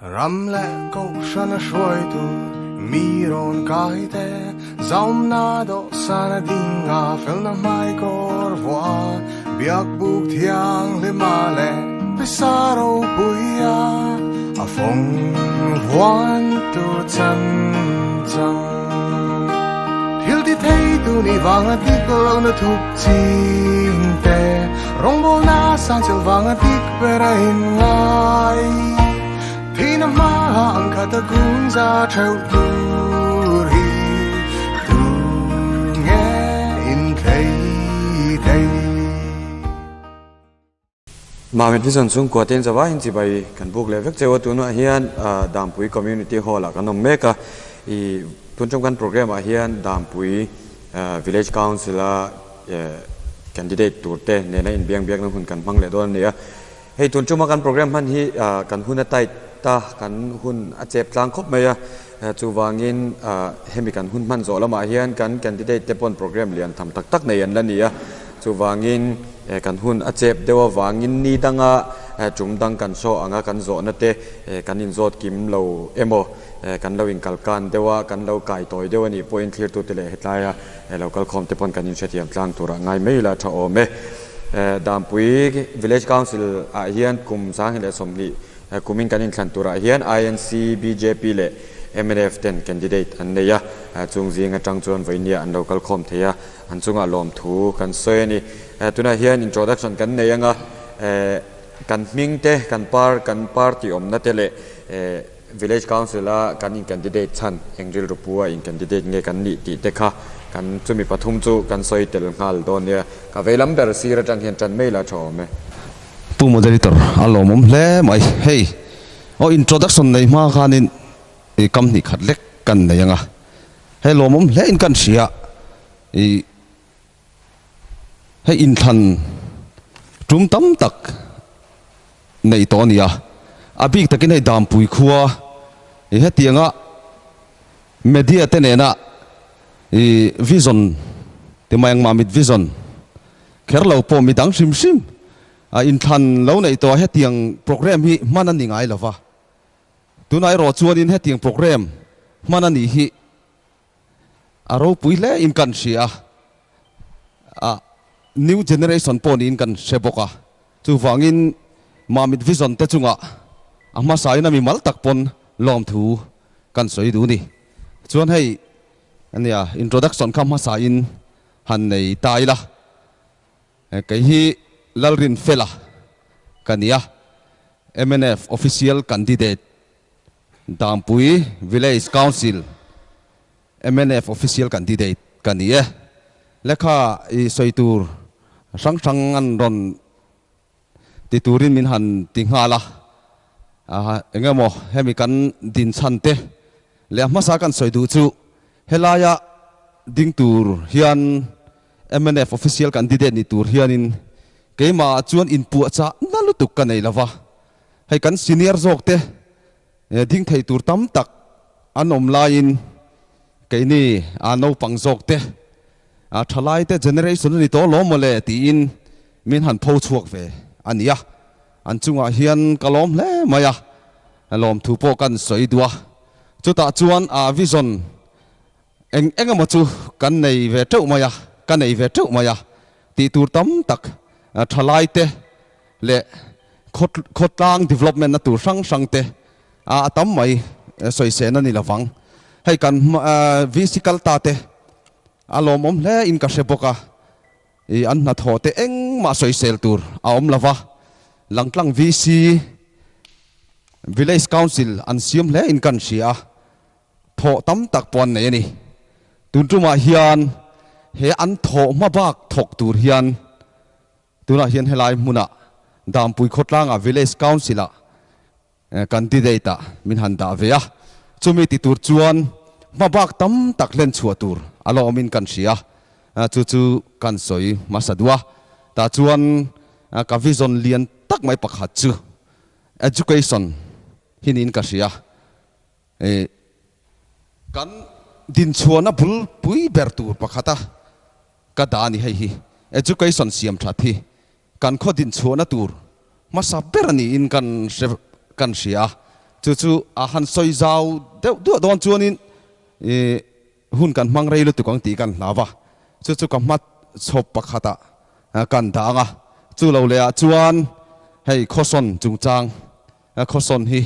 Ram leh kohhran a hruaitu mi rawn kai te, zaumna dawhsan a ding a, felna hmaikawr vuah a, biak buk thianghlima leh pisa ropui a, a fawng vuan tur chan chang. Thil ti thei tu nih vanga dik lohna thup ching te, rawngbawlna sang chel vanga dik ber a inngai. Thihna hmaah ang khat a kun za theuh tur hi tu nge inthlei thei? Mamit Vision chhungkua te in zavaiin chibai kan buk leh vek cheu a, tunah hian Dampui Community Hall ah kan awm mek a, i tun tum kan programme ah hian Dampui Village Council a candidate tur te nena inbiang biakna hun kan hmang leh dawn a ni a. Hei tun tuma kan programme hman hi kan hun a tight ta, kan hun a chep tlang khawp mai a, chuvangin hemi kan hun hman zawh lamah hian kan candidate te pawn programme lian tham tak tak nei an la ni a, chuvangin kan hun a chep deuh avangin ni danga tum dang kan show anga kan zawhna te kan inzawt kim lo emaw kan lo inkalkan deuh a, kan lo kai tawi deuh a nih pawhin thlirtute leh hetlaia lo kalkhawm te pawn kan inhrethiam tlang turah ngai mai ila tha awm e. Dampui Village Council ah hian kum 2020 kumin kan inthlan turah hian INC, bjp leh mnf ten candidate an nei a, chung zing atang chuan vawinia an lo kalkhawm thei a, an chungah lawmthu kan sawi a ni. Tunah hian introduction kan nei anga kan hming te, kan par, kan party awmna te leh Village Council a kan in candidate chhan eng rilru pu a in candidate nge kan nih tih te kha kan chumi pathum chu kan sawi tel nghal dawn nia. Ka vei lam ber sir atang hian tan mai la tha awm e. Pu Moderator, a lawmawm hle mai. Hei, aw introduction nei hma khanin i kam hnih khat lek kan nei anga. Hei lawmawm hle in kan hria i hei inthlan tum tam tak neih tawh a ni a, a bik takin hei Dampui khua i hetianga media te nena i vision ti mai ang Mamit vision kher lo pawh midang hrim hrim a inthlan lo neih tawh a hetiang programme hi hman a ni ngai lova, tunah erawh chuanin hetiang programme hman a nih hi A ropui hle in kan hria a, new generation pawh niin kan hre bawk a, chuvangin Mamit Vision te chungah a hmasa in a mimal tak pawn lawmthu kan sawi duh ni. Chuan hei ania introduction kha hmasa in han nei ta ila, kei hi Lalrinfela ka nia, mnf official candidate Dampui Village Council mnf Official Candidate ka ni e. Lehkha i sawi tur hrang hrang an rawn ti turin min han ti nghal a, eng emaw hemi kan din chhan te leh a hmasa kan sawi duh chu helaia ding tur hian mnf Official Candidate ni tur hianin keimah ah chuan inpuahchah na lutuk ka nei lova. Hei kan senior zawk te ding thei tur tam tak an awm laiin keini a naupang zawk te a thalai te generation a ni tawh lawm mawle tiin min han pho chhuak ve a ni a, an chungah hian ka lawm hle mai a, lawmthu pawh kan sawi duh a, chutah chuan a vision eng eng emaw chu kan nei ve teuh mai a, ka nei ve teuh mai a tih tur tam tak thalai te leh khawtlang development na tur hrang hrang te a tam mai sawisehna ni lovang. Hei kan VC kal ta te a lawmawm hle in ka hre bawk a, i an hnathawh te engmah sawisel tur a awm lova, Langtlang VC Village Council an siam hle in kan hria a, thawh tam tak pawh an nei a ni. Tun tumah hian he an thawh hma bak thawk tur hian Tunah hian helai hmunah Dampui khawtlangah Village Council-ah candidate-ah min han dah ve a, chumi ti tur chuan hmabak tam tak hlen chhuah tur a la awmin kan hria a, chu chu kan sawi hmasa duh a. Tah chuan ka vision lian tak mai pakhat chu Education hi niin ka hria. Kan dinchhuahna bul pui ber tur pakhata Ka dah a ni hei hi education siam that hi kan khaw din chhuahna tur hmasa ber a niin kan hre kan hria a. Chu chu a han sawi zau deuh duah dawn chuanin ih hun kan hmang rei lutuk ang tih kan hlau a, chu chu ka hma chhawp pakhatah kan dah ang a. Chu lo lehah chuan hei khawsawn chungchang khawsawn hi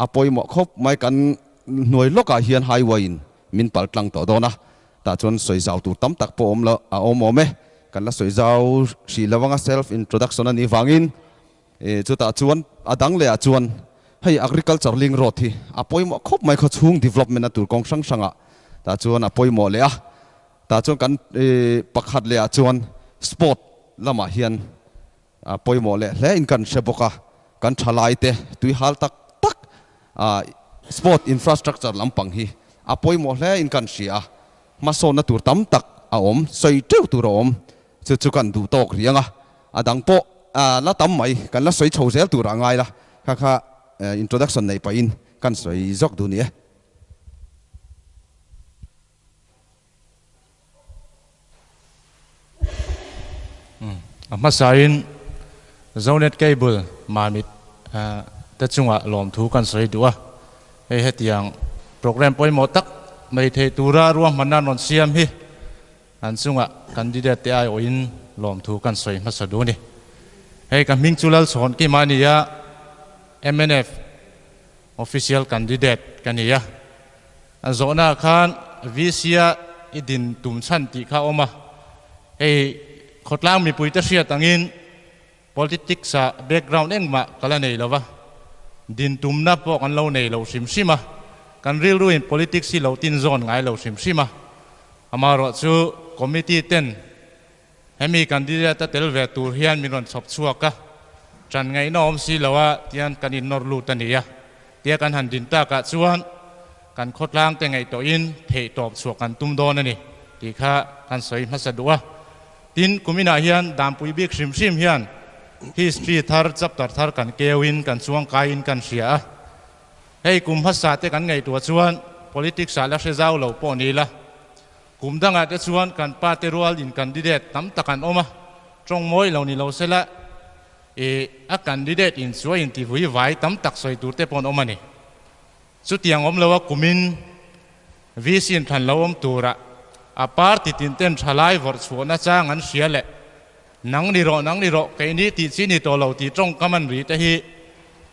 a pawimawh khawp mai kan hnuai lawkah hian highway in min pal tlang tawh dawn a, tah chuan sawi zau tur tam tak pawh awm lo a awm awm e, kan la sawi zau hrih lo anga self introduction a nih vangin chutah chuan a dang lehah chuan hei agriculture link road hi a pawimawh khawp mai khawchhung development a tur kawng hrang hrangah tah chuan a pawimawh leh a, tah chuan kan pakhat lehah chuan sport lamah hian A pawimawh leh hle in kan hre bawk a, kan thalai te tui hal tak tak a sport infrastructure lampang hi a pawimawh hle in kan hria a, hmasawnna tur tam tak a awm, sawi teuh tur a awm, chu chu kan duh tawk riang a, a dang pawh la tam mai kan la sawi chho zel tur a ngai la, kha kha introduction neih pahin kan sawi zawk duh ni e. A hmasain Zonet Cable Mamit te chungah lawmthu kan sawi duh a, hei hetiang program pawimawh tak mai theih tura ruahmanna rawn siam hi an chungah candidate te aiawhin lawmthu kan sawi hmasa duh a ni. Hei ka hming chu Lalchhawn Kim a ni a, mnf Official candidate ka ni a, a zawhnaah khan VC-a i din tum chhan tih kha a awm a, hei khawtlang mipuite hriat angin politics-ah background engmah ka la nei lo va, din tumna pawh kan lo nei lo hrim hrim a, kan rilruin politics hi lo tin zawn ngai lo hrim hrim a, amaherawh chu committee ten Hemi candidate a tel ve tur hian min rawn chhawp chhuak a, ṭan ngaihna awm si lo a tian kan innawr lut a ni a, tia kan han din takah chuan kan khawtlang te ngaihtuahin theihtawp chhuah kan tum dawn a ni tih kha kan sawi hmasa duh a. Tin, kuminah hian Dampui bik hrim hrim hian history thar, chapter thar kan keuin kan chuangkaiin kan hria a. Hei kum hmasa te kan ngaihtuah chuan politics ah la hre zau lo pawh ni la, Kum dangah te chuan kan pa te rual in candidate tam tak an awm a, tawng mawi lo ni lo sela i a candidate in chu a inti vui vai tam tak sawi tur te pawh an awm a ni. Chutiang awm lo a kumin VC in thlan lo awm turah a party tin ten thalai vawrh chhuahna chang an hria leh nang ni rawh nang ni rawh keini tih chi ni tawh lo tih tawngkam an ri te hi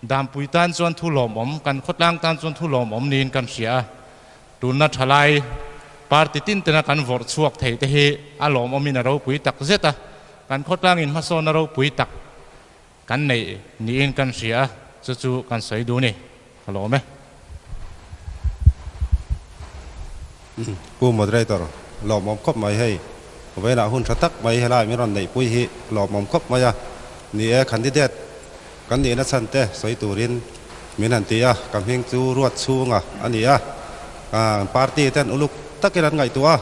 Dampui tan chuan thu lawmawm, kan khawtlang tan chuan thu lawmawm niin kan hria a. Tunna thalai party tin tena kan vawrh chhuak thei te hi a lawmawmin a ropui tak zet a, kan khawtlangin hmasawn a ropui tak kan neih niin kan hria a, chu chu kan sawi duh ni. Ka lawm e. Pu Moderator, lawmawm khawp mai hei. Vawiinah hun tha tak mai helai min rawn neihpui hi lawmawm khawp mai a. Ni e, candidate Kan nihna chhan te sawi turin min han ti a, ka hming chu ruat chhunga a ni a, party ten uluk takin an ngaihtuah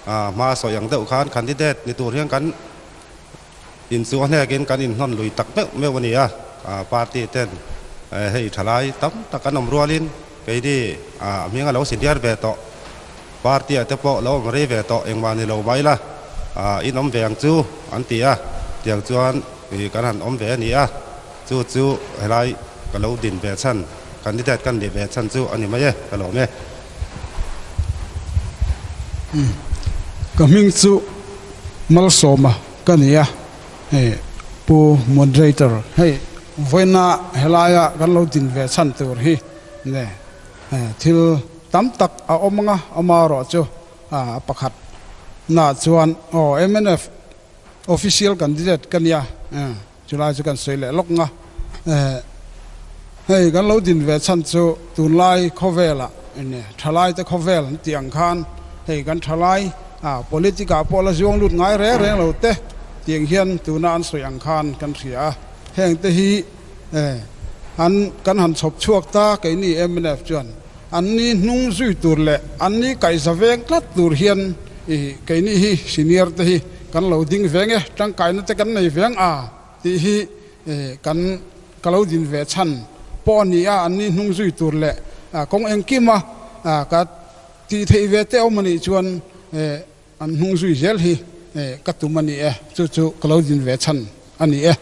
a, hma sawi ang deuh khan candidate ni tur hian kan inchuah hnekin kan inhnawn lui tak meuh meuh a ni a, party ten hei thalai tam tak an awm rualin keini hming a lo senior ve tawh, party ah te pawh lo awm rei ve tawh engmah ni lo mai la in awm ve ang chu an ti a, tiang chuan Ih kan han awm ve a ni a, chu chu helai ka lo din ve chhan, candidate ka nih ve chhan chu a ni mai e, ka lawm e. Umm ka hming chu Malsawma ka ni a, hei Pu Moderator hei vawiina helaia kan lo din ve chhan tur hi ne thil tam tak a awm anga amaherawh chu a pakhat na chuan aw mnf Official candidate ka nia chulai chu kan sawi leh lawk nga. Hei kan lo din ve chhan chu tunlai khawvelah thalai te khawvel an tih ang khan hei kan thalai politic ah pawh la zuang lut ngai reng reng lo te tiang hian tuna an sawi ang khan kan hria a. Heng te hi an kan han chhawp chhuak ta keini mnf chuan an ni hnung zui tur leh an ni kaihza veng tlat tur hian I keini hi senior te hi kan lo ding veng e, tangkaina te kan nei veng a tih hi kan ka lo din ve chhan pawh a ni a, an ni hnung zui tur leh kawng engkim a ka tih theih ve te awm a nih chuan an hnung zui zel hi ka tum a ni e, chu chu ka lo din ve chhan a ni e.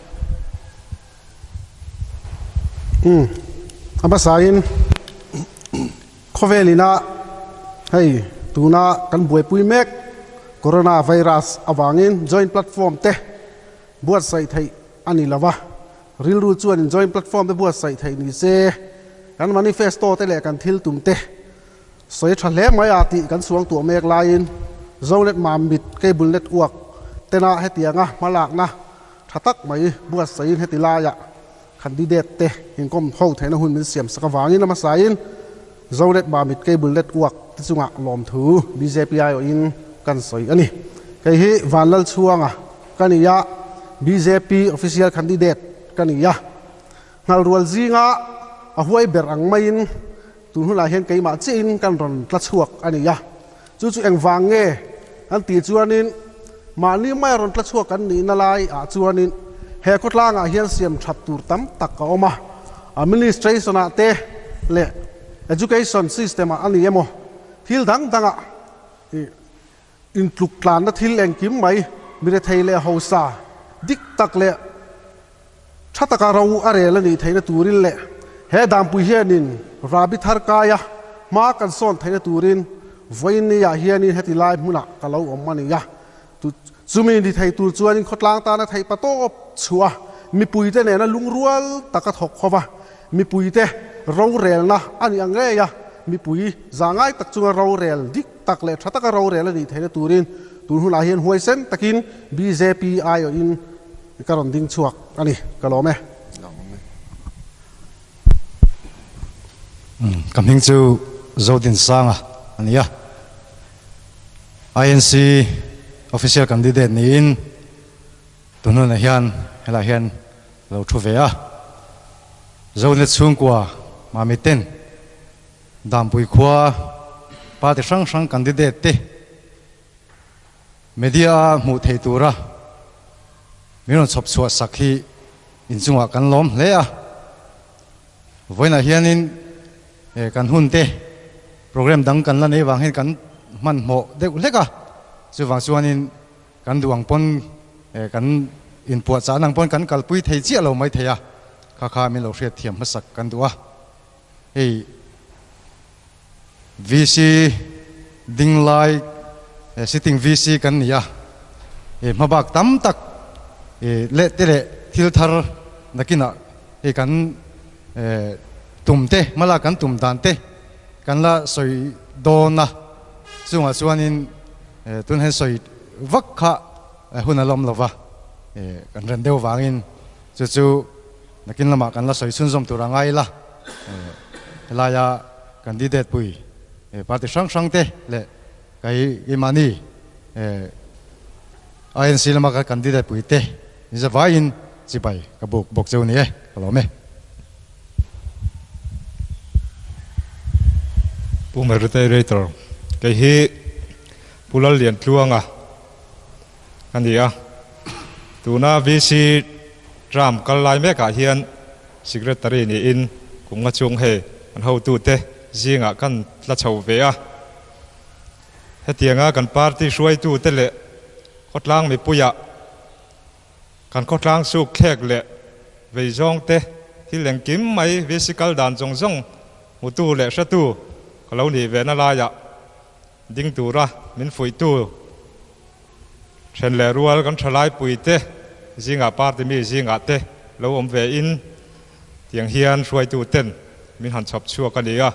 Umm a hmasain. Khawvel ina hei tuna kan buaipui mek Corona virus avangin joint platform te buatsaih theih a ni lova, rilru chuanin joint platform te buatsaih theih ni se kan manifesto te leh kan thil tum te sawi tha hle mai a tih kan suang tuah mek laiin Zonet Mamit Cable Network tena hetianga hmalakna tha tak mai buatsaihin heti laiah Candidate te inkawm ho theihna hun min siam sak avangin a hmasain Zonet Mamit Cable Network te chungah lawmthu bjp aiawhin kan sawi a ni. Kei hi Vanlalchhuanga ka ni a, bjp official candidate ka ni a. Nghalrual zinga a huai ber ang maiin tun hunah hian keimah chiahin kan rawn tla chhuak a ni a. Chu chu engvang nge an tih chuanin mahni maia rawn tla chhuak kan nihna lai ah chuanin he khawtlangah hian siam that tur tam tak a awm a, administration ah te leh education system ah a ni emaw thil dang dangah ih intluk tlanna thil engkim mai mirethei leh hausa dik tak leh Tha taka ro a rel a nih theihna turin leh he danpui hianin Rabi thar kaia hma kan sawn theihna turin vawiin niah hianin heti lai hmunah ka lo awm a ni a. Chumi ni thei tur chuanin khawtlang tana theih pa tawp chhuah a, mipuite nena lungrual taka thawk ho va, mipuite rorelna a nih ang ngei a, mipui zahngai tak chunga rorel dik tak leh tha taka rorel a nih theihna turin tun hunah hian huaisen takin bjp aiawhin Ka rawn ding chhuak a ni, ka lawm e. Ka hming chu Zodinsanga a ni a, INC official candidate niin tun hunah hian helaiah hian lo thu ve a. Zonet chhungkua Mami ten Dampui khua party hrang hrang candidate te Media a hmuh thei tura min rawn chhawp chhuah sak hi inchungah kan lawm hle a. Vawiinah hianin kan hun te program dang kan la nei vang hian kan hmanhmawh deuh hlek a, chuvang chuanin kan duh ang pawn kan inpuahchah ang pawn kan kalpui thei chiah lo mai thei a, kha kha min lo hriat thiam hmasak kan duh a. Hei VC ding lai sitting VC kan ni a, hmabak tam tak leh te leh thil thar nakinah hei kan tum te hmala kan tum dan te kan la sawi dawn a, chungah chuanin tun hian sawi vak kha hun a la awm lova, kan ren deuh vangin chu chu. Nakin lamah kan la sawi chhunzawm tur a ngai ila, helaia candidate pui party hrang hrang te leh kai keimahni INC lama ka candidate pui te inzavaiin chibai ka buk bawk cheu ni e, ka lawm e. Pu Moderator, kei hi Pu Lalliantluanga a ni a, tuna VC Term kal lai mekah hian Secretary niin kum nga chung hei an hotute zingah kan tla chho ve a. Hetianga kan party hruaitute leh khawtlang mipuiah kan khawtlang suk thlek leh vei zawngte thil engkim mai VC kal dan zawng zawng hmutu leh hretu ka lo nih ve na laiah ding tura min fuihtu Then leh rual kan thalai puite zingah party mi zingah te lo awm ve in tiang hian hruaitu ten min han chhawp chhuak a ni a.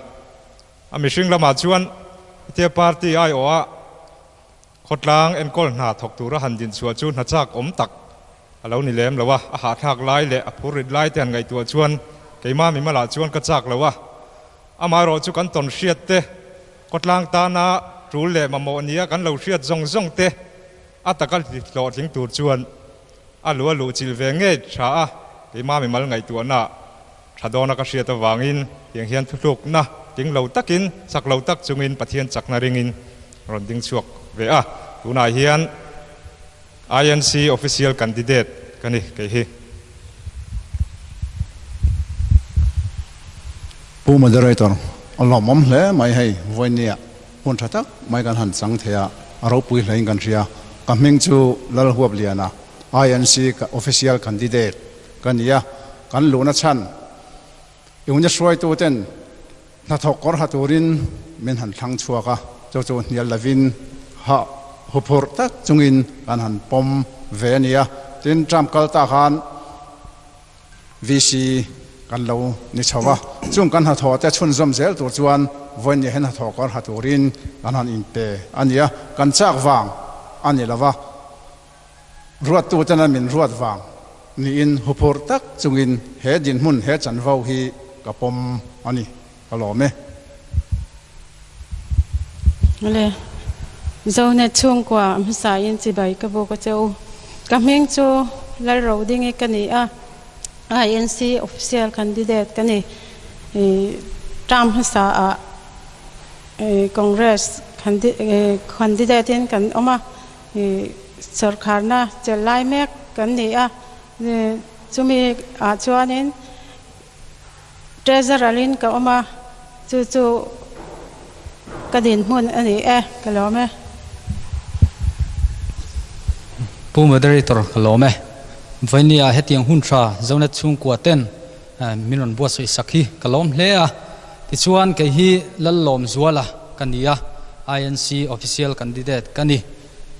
A mihring lamah chuan hetia party aiawh a khawtlang enkawl hna thawk tura han din chhuah chu hna chak awm tak a lo ni lem lo a, a hahthlak lai leh a phur rit lai te han ngaihtuah chuan keimah mimalah chuan ka chak lo a. Amaherawh chu kan tawn hriat te Khawtlang tana tul leh mamawh nia kan lo hriat zawng zawng te a taka hlawhtling tur chuan a lu a luh chilh ve ngei tha a, keimah mimal ngaihtuahna tha dawna ka hriat avangin tiang hian thutlukna tling lo takin chak lo tak chungin Pathian chakna ringin rawn ding chhuak ve a, tunah hian INC official candidate ka ni kei hi. Pu Moderator, a lawmawm hle mai hei, vawinia hun tha tak mai kan han chang thei a, a ropui hlein kan hria. Ka hming chu Lalhuapliana, INC official candidate ka ni a, kan luhna chhan Unit hruaituten. Hnathawk kawr ha turin min han thlang chhuak a, chu chu hnial lovin ha huphurh tak chungin kan han pawm ve a nia. Tin, term kal ta khan VC kan lo ni chho a, chung kan hnathawh te chhunzawm zel tur chuan vawiin hian hnathawh kawr ha turin kan han inpe a nia. Kan chak vang a ni lo va. Ruattuten a min ruat vang niin huphurh tak chungin he dinhmun, he chanvo hi ka pawm a ni, ka lawm e. Awle, Zonet chhungkua hmasain chibai ka buk a che u. Ka hming chu Lalrodingi ka ni a, INC official candidate ka ni. Term hmasa ah Congress candidate in kan awm a. Sawrkharna chelh lai mek kan ni a, chumi ah chuanin Treasurer in ka awm a, chu chu ka dinhmun a ni e, ka lawm e. Pu Moderator, ka lawm e. Vainia hetiang hun tha Zonet chhungkua ten min rawn buatsaih sak hi ka lawm hle a. Tichuan kei hi Lallawmzuala ka ni a, INC official candidate ka ni.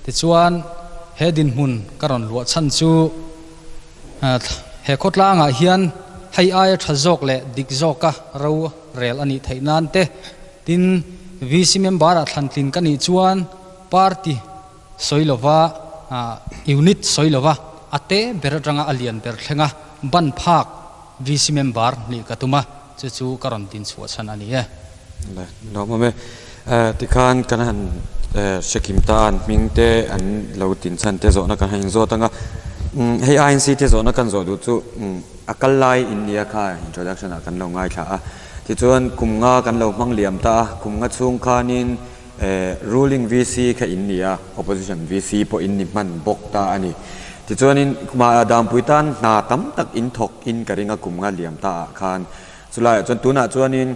Tichuan he dinhmun ka rawn luah chhan chu he khawtlangah hian hei aia tha zawk leh dik zawka ro rel a nih theih nan te, tin VC member-ah thlantlin ka nih chuan party sawi lova unit sawi lova a te ber atanga a lian ber thlenga ban phak VC member nih ka tum a, chu chu ka rawn din chhuah chhan a ni e. Le, lawm awm e. Tikhan kan han hrekim ta an hming te an lo tin chhan te zawhna kan han inzawt ang a. Hei INC te zawhna kan zawh duh chu a kal lai in nia kha introduction ah kan lo ngaithla a. Tichuan kum nga kan lo hmang liam ta a, kum nga chhung khanin Ruling VC kha in ni a, Opposition VC pawh in ni hman bawk ta a ni. Tichuanin Dampui tan hna tam tak in thawk in ka ring a kum nga liam ta ah khan. Chulaiah chuan tunah chuanin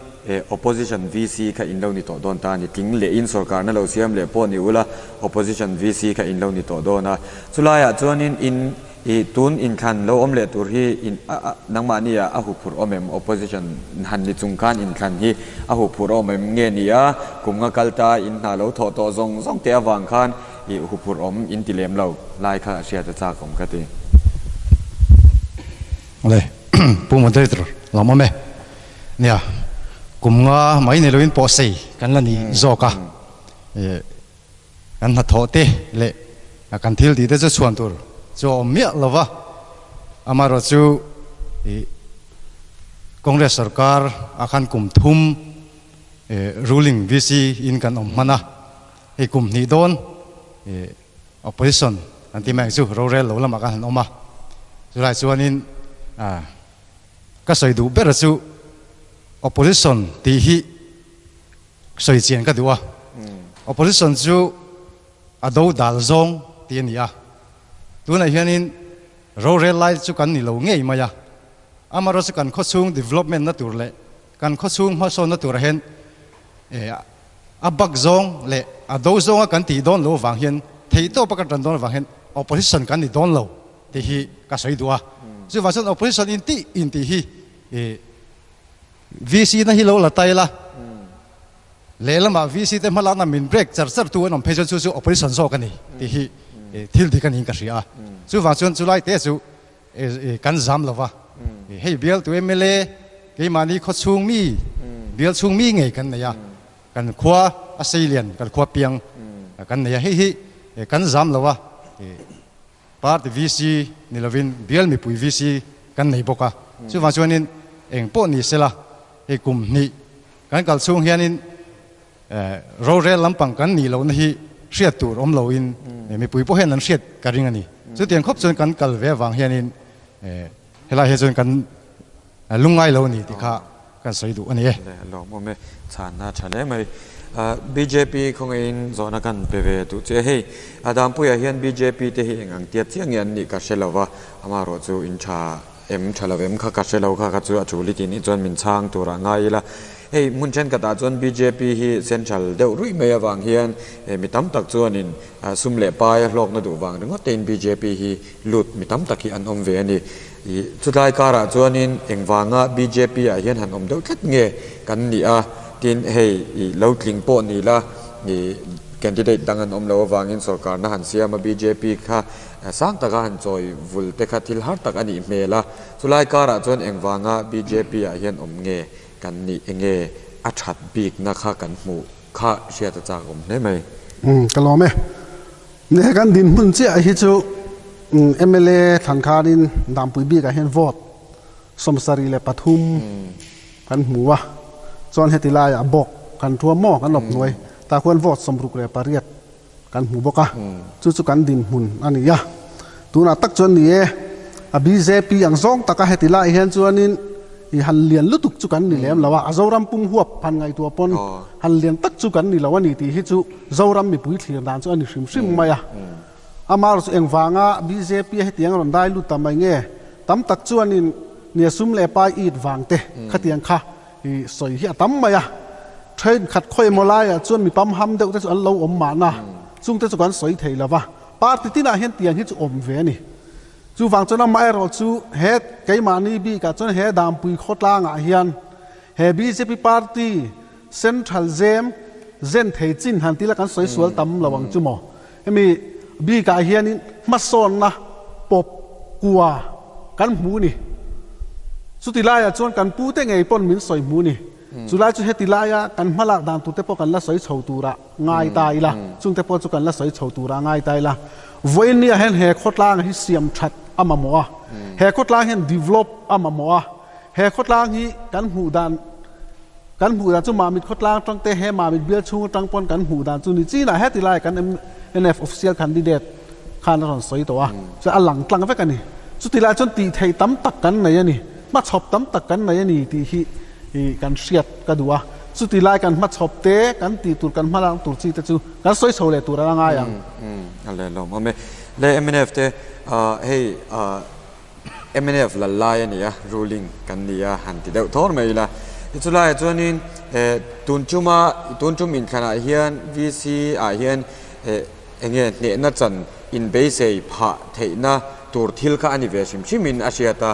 Opposition VC kha in lo ni tawh dawn ta a ni. Tling leh in sorkarna lo siam leh pawh ni ula Opposition VC kha in lo ni tawh dawn a. Chulaiah chuanin in I tun inthlan lo awm leh tur hi in a a nangmahni ah a huphurh awm em? Opposition han ni chung khan inthlan hi a huphurh awm em nge ni a? Kum nga kal ta in hna lo thawh tawh zawng zawng te avang khan i huphurh awm in ti lem lo lai kha a hriat a chak awm ka ti. Awle, Pu Moderator lam awm e. Nia, kum nga mai ni loin pawhsei kan la ni zawk a. Kan hnathawh te leh kan thil tih te chu chhuan tur chu a awm miah lo va, amaherawh chu ih Congress sorkar ah khan kum thum ruling VC in kan awm hman a, hei kum hnih dawn ih opposition kan tih mai ang chu rorel lo lamah khan han awm a, chulai chuanin ah ka sawi duh ber chu opposition tih hi Sawi chian ka duh a, opposition chu a do dal zawng tih a ni a, tunah hianin rorel lai chu kan ni lo ngei mai a, amaherawhchu chu kan khawchhung development na tur leh kan khawchhung hmasawnna turah hian a bak zawng leh a do zawnga kan tih dawn loh avang hian theihtawpa kan tan dawn avang hian opposition kan ni dawn lo tih hi ka sawi duh a, chuvang chuan opposition intih intih hi VC na hi lo la ta ila, lehlamah VC te hmalakna min break char char tu an awm phei chuan chu chu opposition zawk a ni tih hi thil dik a niin ka hria a. Chuvang chuan chulai te chu kan zam lo va, hei bialtu mla keimahni khawchhung mi, bial chhung mi ngei kan nei a, kan khua a seilian, kan khua piang kan nei a, hei hi kan zam lo a. Party VC ni lovin bial mipui VC kan nei bawk a, chuvang chuanin eng pawh ni sela hei kum hnih kan kal chhung hianin rorel lampang kan nih lohna hi hriat tur awm loin mipui pawh hian an hriat ka ring a ni. Chutiang khawp chuan kan kal ve avang hianin helai hi chuan kan lungngai lo a ni tih kha Kan sawi duh a ni e. Le lawmawm e, chhanna tha hle mai. Bjp khawngaihin zawhna kan pe ve duh che. Hei, a Dampuiah hian bjp te hi eng ang tiat chiah nge an nih ka hre lo va, amaherawh chu in tha em tha lo em kha ka hre lo kha kha chu a tul i tih nih chuan min chhang turah ngai ila. Hei, hmun thenkhatah chuan bjp hi central deuh ruih mai avang hian mi tam tak chuanin sum leh pai a hlawkna duh vang ringawt tein bjp hi lut mi tam tak hi an awm ve a ni. Ih, chutlai karah chuanin engvanga bjp ah hian han awm deuh tlat nge kan nih a? Tin, hei i lo tling pawh ni la, i candidate dang an awm loh avangin sorkarna han siam a, bjp kha sang taka han chawi vul te kha thil har tak a nih hmel a. Chulai karah chuan engvanga bjp ah hian awm nge kan nih, enge a that bikna kha kan hmuh kha hriat a chak awm hle mai. Umm ka lawm e. He kan dinhmun chiah hi chu mla thlan khanin Dampui bikah hian vote 73 kan hmu a, chuan heti laiah bawk kan thuam maw kan awp hnuai tah khuan vote 68 kan hmu bawk a, chu chu kan dinhmun a ni a. Tunah tak chuan ni e, a bjp ang zawng taka heti laiah hian chuanin i han lian lutuk chu kan ni lem lo a, a Zoram pum huap han ngaihtuah pawn han lian tak chu kan ni lo a ni tih hi chu Zoram mipui thlir dan chu a ni hrim hrim mai a. Amaherawhchu chu engvanga bjp a hetiang rawn dai lut ta mai nge? Tam tak chuanin nia sum leh pai it vang te khatiang kha i sawi hi a tam mai a. Thenkhat khawi emaw laiah chuan mi pamham deuh te chu an lo awm mahna, chung te chu kan sawi thei lo va. Party tinah hian tiang hi chu awm ve a ni. Chuvang chuan amaherawh chu he keimahni bikah chuan he Dampui khawtlangah hian he bjp party central zem zen thei chin han tila kan sawi sual tam lo ang chu maw? Hemi bikah hianin hmasawnna pawp kua kan hmu ni. Chuti laiah chuan kan pute ngei pawn min sawi hmu ni. Chu lai chu heti laia kan hmalak dan turte pawh kan la sawi chho turah ngai ta ila, chungte pawh chu kan la sawi chho turah ngai ta ila. Vawiinniah hian he khawtlang hi siam that a mamawh a, he khawtlang hian develop a mamawh a, he khawtlang hi kan hmuh dan, Kan hmuh dan chu Mamit khawtlang atang te he Mamit bial chhung atang pawn kan hmuh dan chu ni chinah heti lai kan mnf official candidate khan a rawn sawi tawh a, chuan a lang tlang vek a ni. Chuti lai chuan tih theih tam tak kan nei a ni, hmachhawp tam tak kan nei a ni tih hi kan hriat ka duh a. Chuti lai kan hmachhawp te, kan tih tur kan hmalak tur chi te chu kan sawi chho leh tur a la ngai ang. A leh lawm awm e. Le mnf te hei Mnf lal lai a ni a, ruling kan ni a han ti deuh thawr mai ila. Chulaiah chuanin tun chuma tun tum inthlanah hian VC ah hian enge hnehna chan inbeisei phah theihna tur thil kha a ni ve hrim hrimin a hriat a,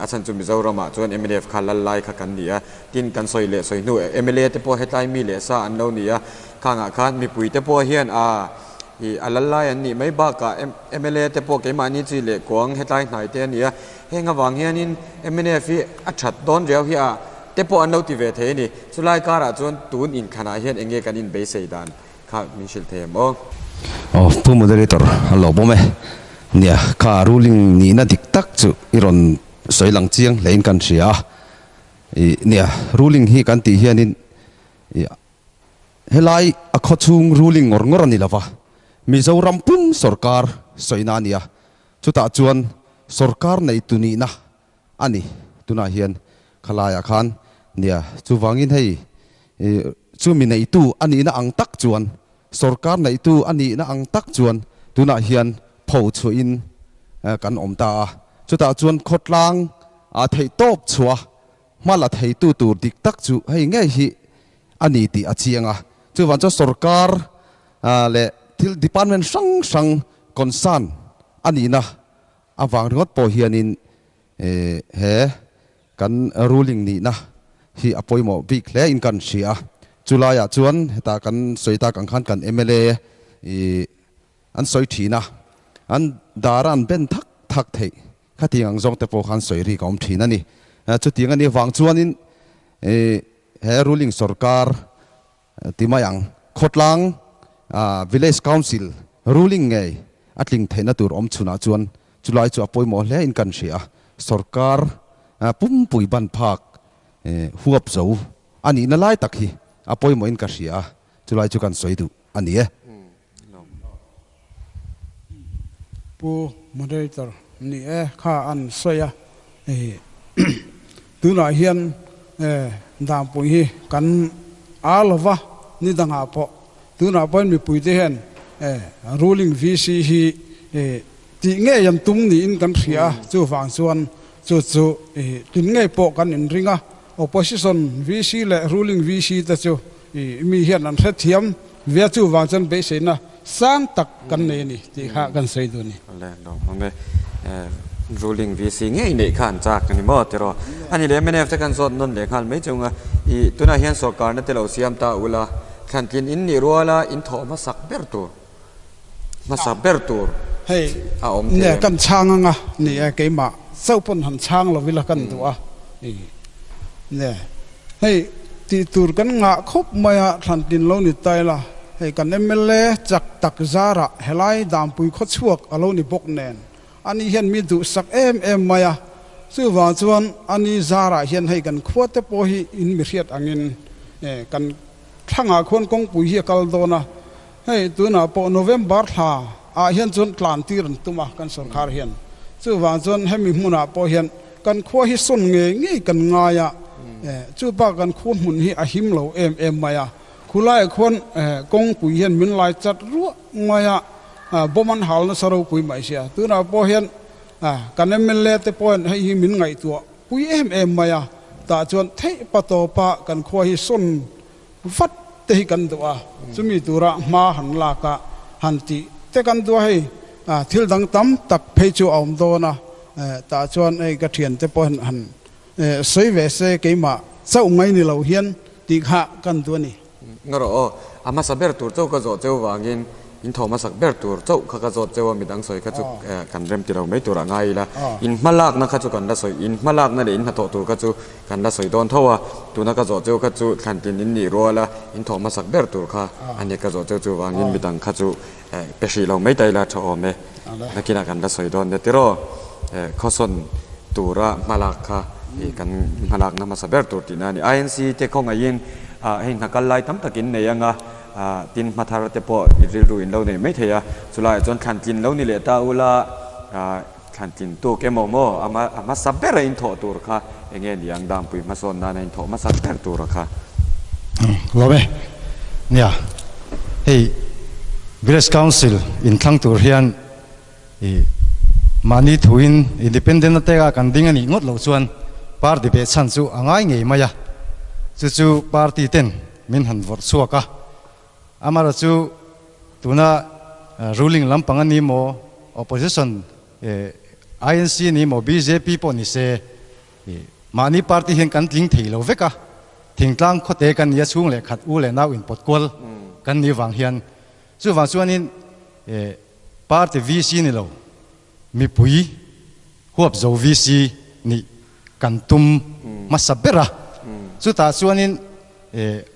a chhan chu Mizoramah chuan mnf kha lal lai kha kan ni a, tin kan sawi leh sawi hnu mla te pawh hetlai mi leh sa an lo ni a, khangah khan mipui te pawh hian a I a lal lai an nih mai bakah mla te pawh keimahni chi leh kuang hetlai hnai te a ni a, heng avang hianin mnf hi a that dawn riau hi a te pawh an lo ti ve thei a ni. Chulai karah chuan tun inkhanah hian eng nge kan inbeisei dan kha min hrilh thei em aw? Aw Pu Moderator a lo bawm e. Nia, kha ruling nihna dik tak chu i rawn sawi lang chiang hlein kan hria a. I nia, ruling hi kan tih hianin i Helai a khawchhung ruling ngawr ngawr a ni lova, Mizoram pum sorkar sawina a ni a, chutah chuan sorkar neitu nihna a ni tunah hian khalaiah khan nia. Chuvangin hei chu mi neitu a nihna ang tak chuan, sorkar neitu a nihna ang tak chuan tunah hian pho chhuahin kan awm ta a, chutah chuan khawtlang a theihtawp chhuah Hma la theitu tur dik tak chu hei ngei hi a ni tih a chiang a. Chuvang chuan sorkar leh thil department hrang hrang concern a nihna avang ringawt pawh hianin he kan ruling nihna hi a pawimawh bik hle in kan hria a. Chulaiah chuan heta kan sawi tak ang khan kan mla an sawi thin a, an dara an ben thak thak theih Khatiang ang zawng te pawh khan sawi rik a awm thin a ni. Chutiang a nih vang chuanin he ruling sorkar ti mai ang khawtlang village council ruling ngei a tling theihna tur awm chhunah chuan chulai chu a pawimawh hle in kan hria a. Sorkar pumpui ban phak huap zo a nihna lai tak hi a pawimawh in ka hria a, chulai chu kan sawi duh a ni e. Pu Moderator ni e kha an sawi a, tunah hian Dampui hi kan a lova ni dangah pawh tunah pawhin mipuite hian ruling VC hi tih ngei an tum niin kan hria a, chuvang chuan chu chu tlin ngei pawh kan inring a, opposition VC leh ruling VC te chu mi hian an hrethiam Via chu vang chuan beiseina sang tak kan nei a ni tih kha kan sawi duh a ni. Awle, lawm awm e. Ruling VC ngei neih kha an chak a ni maw tiraw? A ni leh mnf te kan zawt nawn leh nghal mai chung a, i tunah hian sawrkarna te lo siam ta ula, thlantlin in nih ruala in thawh hmasak ber tur, hmasa ber tur Hei a awm thei nia em? kan chhang anga ni e, keimah chauh pawn han chhang lo ila kan duh a, i nia hei tih tur kan ngah khawp mai a, thlantlin lo ni ta ila, hei kan mla chak tak zarah helai Dampui khawchhuak a lo ni bawk nen Ani hian mi duhsak em em mai a, chuvang chuan ani zarah hian hei kan khua te pawh hi in mi hriat angin kan thlangah khuan kawngpui hi a kal dawn a, hei tunah pawh November thla ah hian chuan tlan tir an tum a kan sorkar hian, chuvang chuan hemi hmunah pawh hian kan khua hi sawn ngei ngei kan ngai a, chupa kan khua hmun hi a him lo em em mai a, khulaiah khuan kawngpui hian min lai chat ruah mai a. Bawm an hal nasa ropui mai sia. Tunah pawh hian kan mla te pawhin hei hi min ngaihtuah pui em em mai a, tah chuan theih pa tawpa kan khua hi sawn vat te hi kan duh a, chumi tura hma han lak a han tih te kan duh a, hei thil dang tam tak phei chu a awm dawn a, tah chuan hei ka thiante pawhin han sawi ve se keimah chauh mai ni lo hian tih kha kan duh a ni. Nga rawh aw, a hmasa ber tur chauh ka zawh cheu vangin in thaw hmasak ber tur chauh kha ka zawt cheu a, midang sawi kha chu kan rem ti lo mai turah ngai ila, in hma lakna kha chu kan la sawi, in hma lakna leh in hnathawh tur kha chu kan la sawi dawn tho a, tuna ka zawh cheu kha chu thlantlin in nih rual a, in thaw hmasak ber tur kha a ni ka zawh cheu chu vangin midang kha chu pe hrih lo mai ta ila tha awm e, nakinah kan la sawi dawn nia tiraw, khawsawn tura hma lak kha kan hma lakna hmasa ber tur tihna a ni. INC te khawngaihin hei hna kal lai tam tak in nei anga tin hma thar te pawh i rilru in lo nei mai thei a, chulaiah chuan thlantlin lo ni leh ta ula thlantlin tuk emaw maw a hmasa bera in thawh tur kha enge ni ang Dampui hmasawn nana in thawh hmasa ber tura kha. Lawm e. Nia, hei Village Council inthlang tur hian i mahni thuin independent a teka kan ding a nih ngawt loh chuan party beh chhan chu a ngai ngei mai a, chu chu party ten min han vawrh chhuak a, amaherawh chu tuna ruling lampang a ni maw opposition INC a ni maw bjp pawh ni se mahni party hian kan tling thei lo vek a, thingtlang khawte kan nia chhung leh khat u leh nau inpawt kual kan nih vang hian chuvang chuanin Party VC ni lo, mipui huap zo VC nih kan tum hmasa ber a. Chutah chuanin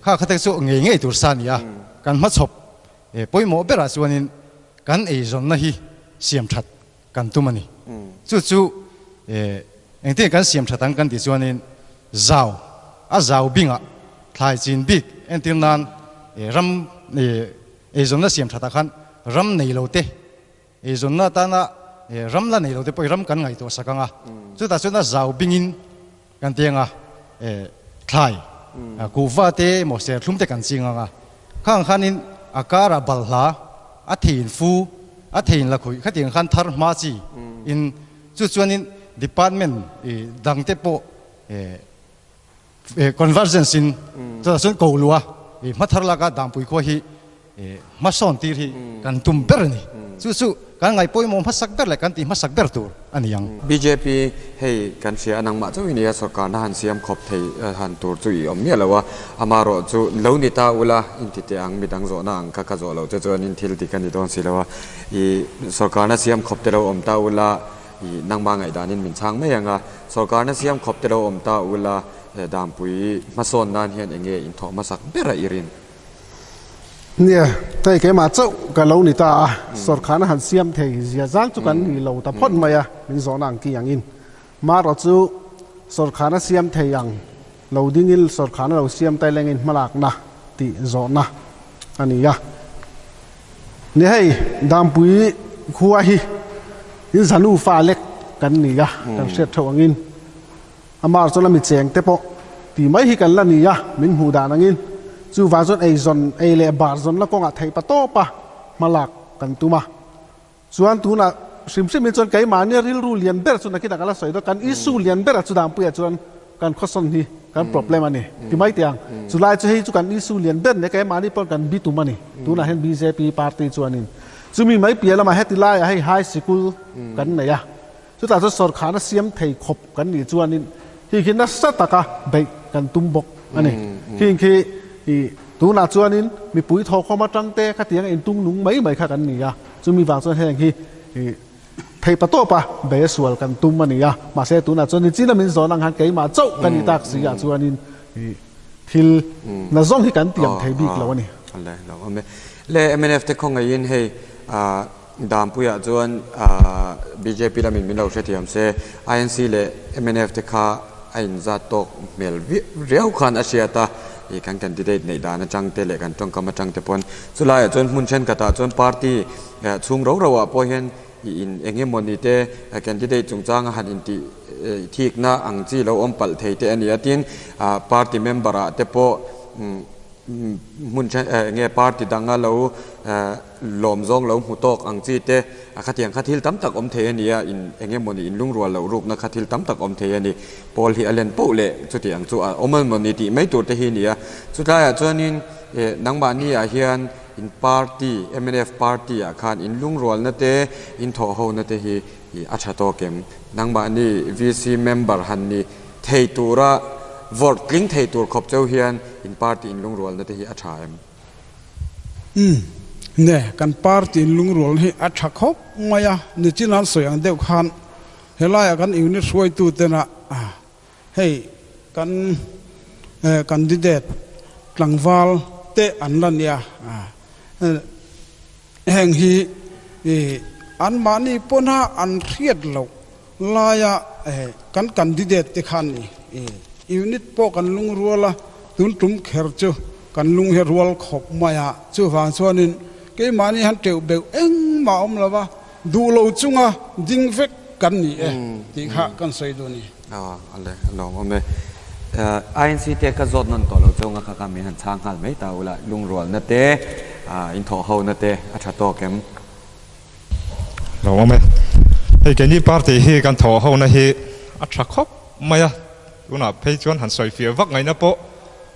kha kha te chu ngei ngei tur sa a ni a, kan hmachhawp pawimawh berah chuanin kan eizawnna hi siam that kan tum a ni. Chu chu engtin kan siam that ang kan tih chuanin zau, a zau bingah thlai chin bik entir nan ram Eizawnna siam thatah khan ram nei lo te, eizawnna atana ram la nei lo te pawh i ram kan ngaihtuah sak ang a, chutah chuan a zau bingin kan ti ang a, thlai, kuhva te emaw serthlum te kan ching ang a, khang khanin a karah balhla, a theiin fu, a theiin lakhuih khatiang khan thar hma chi in chu chuanin department dang te pawh Convergence in chutah chuan ko luh a, hma thar laka Dampui khua hi hmasawn tir hi kan tum ber a ni. Chu chu kan ngaih pawimawh hmasak ber leh kan tih hmasak ber tur a ni ang. Bjp hei kan hria a, nangmah chauh hi nia sorkarna han siam khawp thei han tur chu i awm miah lo a, amaherawh chu lo ni ta ula inti teh ang, midang zawhna ang kha ka zawh loh che chuan in thil dik a ni dawn si lo a, i sorkarna siam khawp te lo awm ta ula, I nangmah ngaihdanin min chhang mai ang a, sorkarna siam khawp te lo awm ta ula, he Dampui hmasawn nan hian eng nge inthawh hmasak ber a i rin? Nia, hei keimah chauh ka lo ni ta a, sorkarna han siam thei zia zang chu kan ni lo ta phawt mai a, min zawhna ang ki angin. Marawh chu sorkarna siam thei ang lo dingin sorkarna lo siam tai lengin hmalakna tih zawhna a ni a. Ni hei, Dampui khua hi in zanu fa lek kan ni a, kan hriat theuh angin amah chuan a mi cheng te pawh ti mai hi kan la ni a, min hmuh dan angin chuvang chuan eizawn ei leh bar zawn la kawngah theih pa tawp a hmalak kan tum a. Chuan tunah hrim hrim in chuan keimahnia rilru lian ber chu nakinah ka la sawi dawn, kan issue lian berah chu Dangpuia chuan kan khawsawn hi kan problem a ni ti mai teh ang. Chulai chu hei chu kan issue lian ber nia keimahni pawh kan bi tum a ni. Tunah hian bjp party chuanin chumi mai piah lamah heti laiah hei high sikul kan nei a. Chutah chuan sawrkharna siam thei khawp kan nih chuanin khi khi nasa taka beih kan tum bawk a ni. Khing khi ih tunah chuanin mipui thawkhawm atang te khatianga intung nung mai mai kha kan ni a, chumi vang chuan heng hi ih theih pa tawpa bei a sual kan tum a ni a. Mahse tunah chuan nichina min zawn ang khan keimah chauh ka nih tak si ah chuanin ih thil na zawng hi kan tiam thei bik lo a ni. Le mnf te khawngaihin hei ah Dampuiah chuan bjp lamin min lo hrethiam se, INC leh mnf te kha a inzat tawk hmel riau khan a hriat a, ih kan candidate neih dan atang te leh kan tawngkam atang te pawn chulaiah chuan hmun thenkhatah chuan party chhung ro ro ah pawh hian ih in eng emawni te candidate chungchanga han intih thikna ang chi lo awm palh thei te a ni a, tin party member ah te pawh Hmun then enge party danga lo lawm zawng lo hmu tawk ang chi te a khatiang kha thil tam tak awm thei a ni a, in enge mawni in lungrual loh rukna kha thil tam tak awm thei a ni. Pawl hi a len poh leh chuti ang chu a awm a mawni tih mai tur te hi a ni a. Chutlaiah chuanin nangmahni ah hian in party mnf party ah khan in lungrualna te in thawhhona te hi a tha tawk em? Nangmahni VC member han ni thei tura vawrh tling thei tur khawp cheu hian in party in lungrualna te hi a tha em? Umm, ne, kan party in lungrualna hi a tha khawp mai a, nichin an sawi ang deuh khan helaiah kan unit hruaitu tena hei kan candidate tlangval te an la nia, heng hi anmahni pawn an hriat loh Laia kan candidate te khan ni unit pawh kan lungrual a, tun tum kher chu kan lung hi rual khawp mai a, chuvang chuanin keimahni han teuh beuh engmah awm lo va, duh lo chunga ding vek kan ni e tih kha kan sawi duh a ni. Aw ale a lawm awm e. INC te ka zawt nawn tawh lo chunga kha kha min han chhang nghal mai ta ula, lungrualna te, inthawh hona te a tha tawk em? Lo awm e. Hei keini party hi kan thawh hona hi a tha khawp mai a, tunah phei chuan han sawi fiah vak ngaihna pawh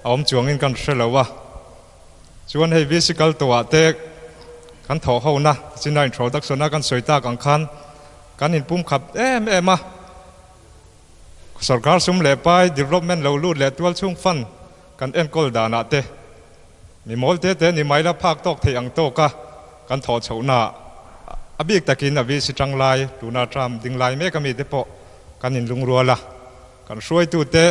a awm chuangin kan hre lo a. Chuan hei VC kal tawhah te kan thawh hona china introduction a kan sawi tak ang khan kan inpum khat em em a. Sorkar sum leh pai development lo lut leh tual chhung fund kan enkawl danah te Mi mawl te te ni mai la phak tawk theih ang tawk a kan thawh chhohna a bik takin a VC tang lai tuna term ding lai mek ami te pawh kan in lungrual a, kan hruaitu te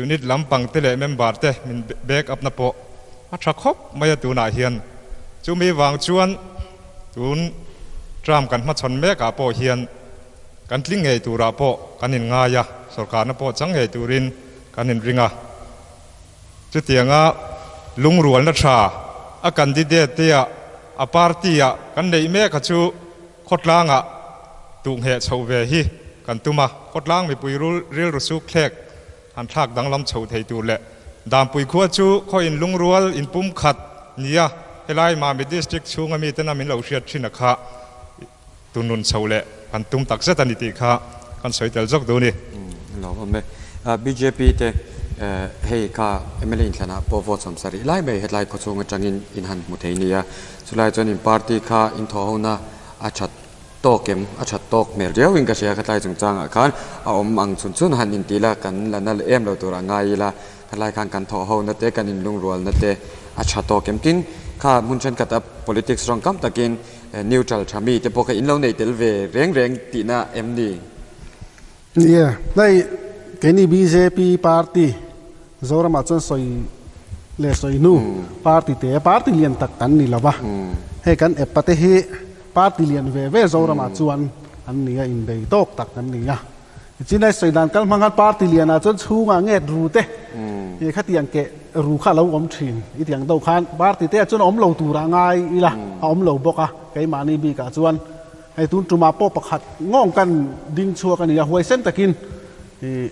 unit lampang te leh member te min back up na pawh a tha khawp mai a tunah hian chumi vang chuan tun term kan hmachhawn mek ah pawh hian kan tling ngei turah pawh kan in ngai a, sorkarna pawh chang ngei turin kan in ring a. Chutianga lungrualna tha a candidate te ah a party ah kan neih mek a chu khawtlang ah tuhngheh chhoh ve hi kan tum a, khawtlang mipui rilru suk thlek han thlak danglam chhoh thei tur leh Dampui khua chu khaw in lungrual in pum khat nia helai Mami District chhunga miten a min lo hriat thin a kha tunun chhoh leh kan tum tak zet a ni tih kha kan sawi tel zawk duh a ni. Lo awm e. Bjp te hei kha mla inthlanah pawh vote 70 lai mai hetlai khawchhung atangin in han hmu thei nia. Chulai chuan in party kha in thawh hona a that tawk em? A that tawk hmel riau in ka hria khatlai chungchangah khan a awm ang chhun chhun han inti la kan la nal em lo turah ngai ila khatlai khan kan thawh hona te kan inlungrualna te a tha tawk em? Tin, kha hmun thenkhat a politics rawng kam takin Neutral tha mi te pawh kha in lo nei tel ve reng reng tihna em ni? Ni e, hei keini bjp party Zoramah chuan sawi leh sawi hnu party te party lian tak kan ni lo va, hei kan eppa te hi party lian ve ve Zoramah chuan an ni a, inbei tawk tak an ni a. Chinai sawi dan kal hmang khan party lianah chuan chhungah nget ru te ih khatiang keh ru kha a lo awm thin i tiang deuh khan party te ah chuan a awm lo turah ngai ila a awm lo bawk a keimahni bikah chuan hei tun tumah pawh pakhat ngawng kan ding chhuak a ni a huaisen takin ih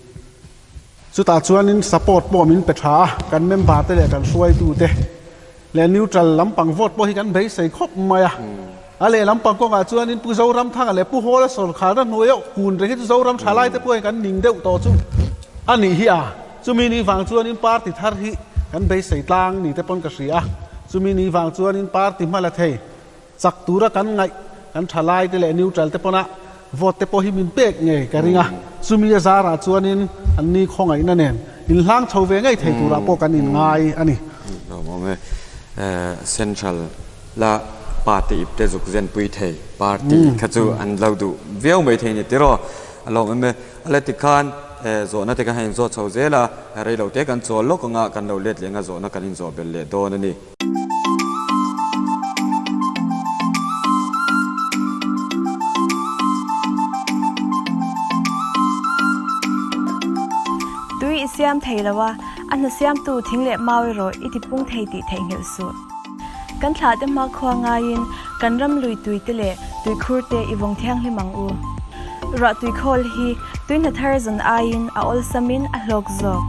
chutah chuanin support pawh min pe tha a kan member te leh kan hruaitu te Leh neutral lampang vote pawh hi kan beisei khawp mai a. A leh lampang kawngah chuanin Pu Zoramthanga leh Pu Hawla sawrkharna hnuaia kun reng hi chu Zoram tha laite pawhin kan ning deuh tawh chu a nih hi a. Chumi ni vang chuanin party thar hi kan beisei tlang ni te pawn ka hria a. Chumi ni vang chuanin party hma la thei chak tura kan ngaih kan tha laite leh neutral te pawna Vote te pawh hi min pek ngei ka ring a, chumi a zarah chuanin an ni khawngaihna nen inhlang chho ve ngei thei turah pawh kan inngai a ni. Lawmawm e. Central la party ip te zuk zen pui thei party kha chu an lo duh viau mai thei ni tiraw. A lawmawm e. A la ti khan zawhna te kha hei inzawt chho zel a, reilo te kan chawl lawk anga kan lo let leh anga zawhna kan inzawh belh leh dawn a ni. Tui i siam thei lo a, a hna siamtu thing leh mau erawh i tipung thei tih theihnghilh suh. Kan thlahte hmakhua ngaiin kan ram lui tui te leh tuikhur te i vawng thianghlim ang u. Ruah tui khawl hi tui hna thar zawn aiin a awlsamin a hlawk zawk.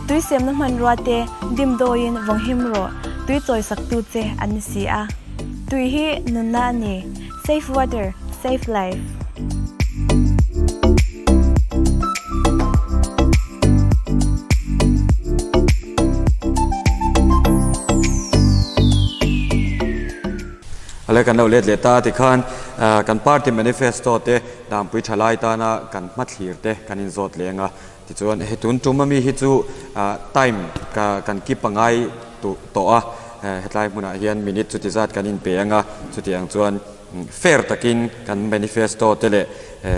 Tui semna hmanrua te dimdawiin vawnghim rawh, tui chawisaktu che an ni si a. Tui hi nunna a ni. Safe water, safe life. Ale kan lo let leh ta tikhan kan party manifesto te Dampui thalai tana kan hmathlir te kan inzawt leng a, tichuan he tun tum ami hi chu time ka kan keep pangai tawh a, hetlai hmunah hian minute chuti zat kan inpe ang a, chuti ang chuan fair takin kan manifesto te leh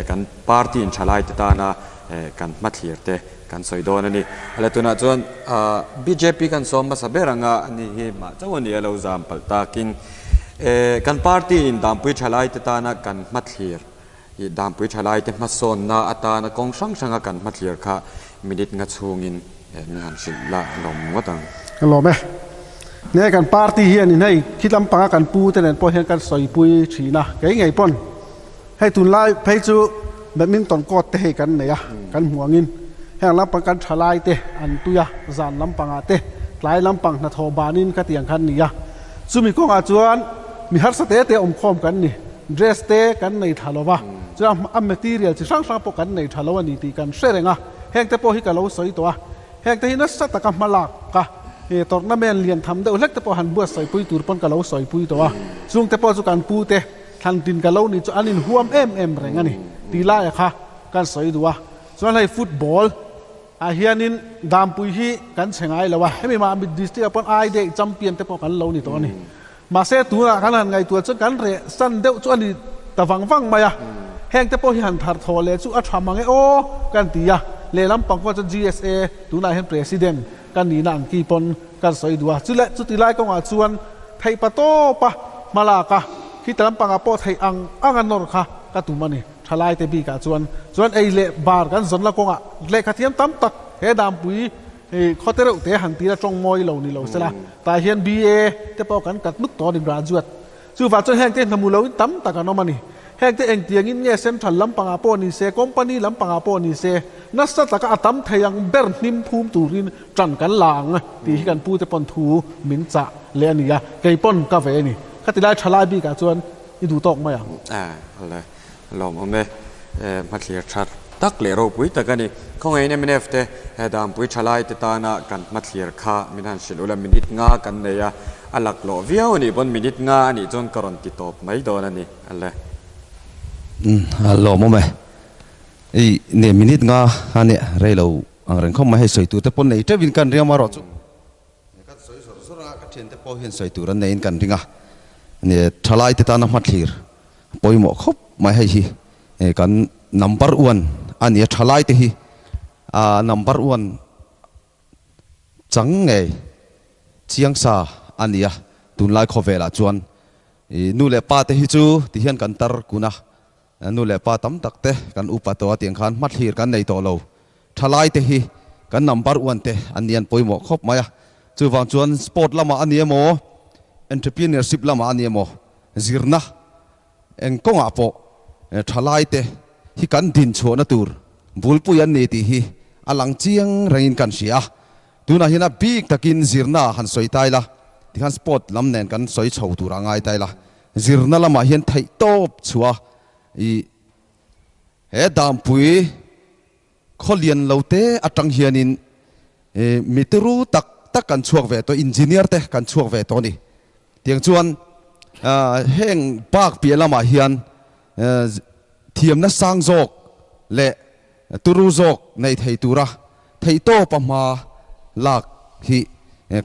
kan party in thalai te tana kan hmathlir te kan sawi dawn a ni. Ale tunah chuan bjp kan sawm hmasa ber anga ani hi mah chauh a ni a lo zam palh takin kan party in Dampui thalai te tana kan hmathlir i Dampui thalai te hmasawnna atana kawng hrang hranga kan hmathlir kha minute nga chhungin min han hrilh la lawm ngawt ang. Ka lawm e. Nge kan party hian in hei khi lampanga kan pu te nen pawh hian kan sawipui thin a, kei ngei pawn Hei tunlai phei chu badminton court te hei kan nei a, kan hmuh angin heng lampang kan thalai te an tui a, zan lampangah te tlai lampang hnathawh banin ka ti ang khan ni a. Chumi kawngah chuan mi harsa te te awmkhawm kan ni, dress te kan nei tha lo va, chuan a material chi hrang hrang pawh kan nei tha lo a ni tih kan hre reng a, heng te pawh hi ka lo sawi tawh a, heng te hi nasa taka hma lak ka tournament lian tham deuh hlek te pawh han buatsaihpui tur pawn ka lo sawipui tawh a, chung te pawh chu kan pu te Thlan tin ka lo nih chu an inhuam em em reng a ni tih laia kha kan sawi duh a. Chuan hei football ah hianin Dampui hi kan chhe ngai lo a, hemi mah mit district ah pawn ai dei champion te pawh kan lo ni tawh a ni. Mahse tunah kan han ngaihtuah chuan kan reh san deuh chu a ni ta vang vang mai a, heng te pawh hi han thar thawh leh chu a tha mang e aw kan ti a. Lehlam pang pawh chuan GSA tunah hian president kan nihna ang ki pawn Kan sawi duh a, chu leh chuti lai kawngah chuan theih pa tawp a hmalak a, khita lampangah pawh theih ang ang a nawr kha ka tum a ni. Thalaite bikah chuan chuan ei leh bar kan zawn la kawngah lehkha thiam tam tak he Dampui khawte reuh te han tira tawng mawi lo ni lo sela, tah hian BA te pawh kan kat nuk tawh a ni graduate. Chuvah chuan hengte hnamu loin tam tak an awm a ni. Hengte engtiangin nge central lampangah pawh ni se, company lampangah pawh ni se, nasa taka a tam thei ang ber hnim phum turin ṭan kan la ang tih hi kan pute pawn thu min chah leh a ni a, kei pawn ka ve a ni. Khati lai ṭha lai bikah chuan i duh tawk mai ang. Awle, lawmawm e. Hmathlir ṭha tak leh ropui tak a ni. Khawngaihin mnf te Dampui ṭhalaite tana kan hmathlir kha min han hrilh ula, minute nga kan nei a, a laklawh viau a nih pawn minute nga a nih chuan ka rawn ti tawp mai dawn a ni. Awle. Lawmawm e. I ne minute nga a nia rei lo ang reng khawp mai hei sawi tur te pawn nei teuhin kan ring a marawh chu. Kan sawi zawr zawr a, ka thiante pawh hian sawi tur an neiin kan ring a, thalaite tana hmathlir pawimawh khawp mai hei hi kan number one a ni a, thalaite hi number one chang ngei chiang sa a ni a, tunlai khawvelah chuan nu leh pa te hi chu tihian kan tar kun a, Nu leh pa tam tak te kan upa tawh a tiang khan hmathlir kan nei tawh lo. Thalai te hi kan number one te an ni an pawimawh khawp mai a. Chuvang chuan sport lamah a ni emaw, entrepreneurship lamah a ni emaw, zirna eng kawngah pawh thalai te hi kan dinchhuahna tur bulpui an ni tih hi a lang chiang rengin kan hria a. Tunah hian a bik takin zirna han sawi tai la, tikhan sport lam nen kan sawi chho tur a ngai tai la. Zirna lamah hian theih tawp chhuah i he Dampui khaw lian lo te atang hianin mi turu tak tak kan chhuak ve tawh, engineer te kan chhuak ve tawh a ni. Tiang chuan heng bak piah lamah hian thiamna sang zawk leh turu zawk nei thei tura theihtawpa hma lak hi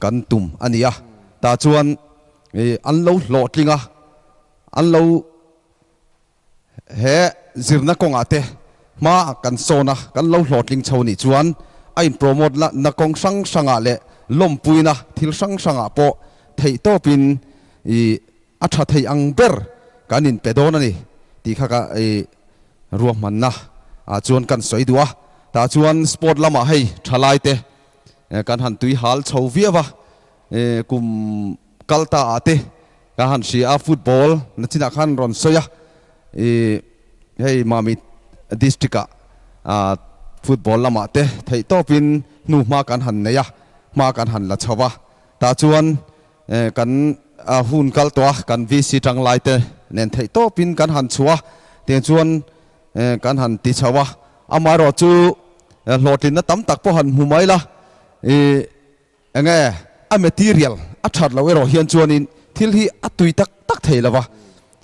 kan tum a ni a. Tah chuan an lo hlawhtling a, an lo He zirna kawngah te hma kan sawn a, kan lo hlawhtling chho nih chuan a in promote la na kawng hrang hrangah leh lawmpuina thil hrang hrangah pawh theih tawpin i a tha thei ang ber kan in pe dawn a ni tih kha ka i ruahmanna ah chuan kan sawi duh a. Tah chuan sport lamah hei thalai te kan han tui hal chho viau a, kum kal ta ah te Ka han hria a, football na chinah khan rawn sawi a, ih hei Mami district ah football lamah te theih tawpin hnu hma kan han nei a, hma kan han la chho a, tah chuan kan hun kal tawh a, kan VC tanglai te nen theih tawpin kan han chhuah a, tiang chuan kan han ti chho a, amaherawh chu hlawhtlinna tam tak pawh han hmu mai la, ih. Enge a material a that loh erawh hian chuanin thil hi a tui tak tak thei lo va,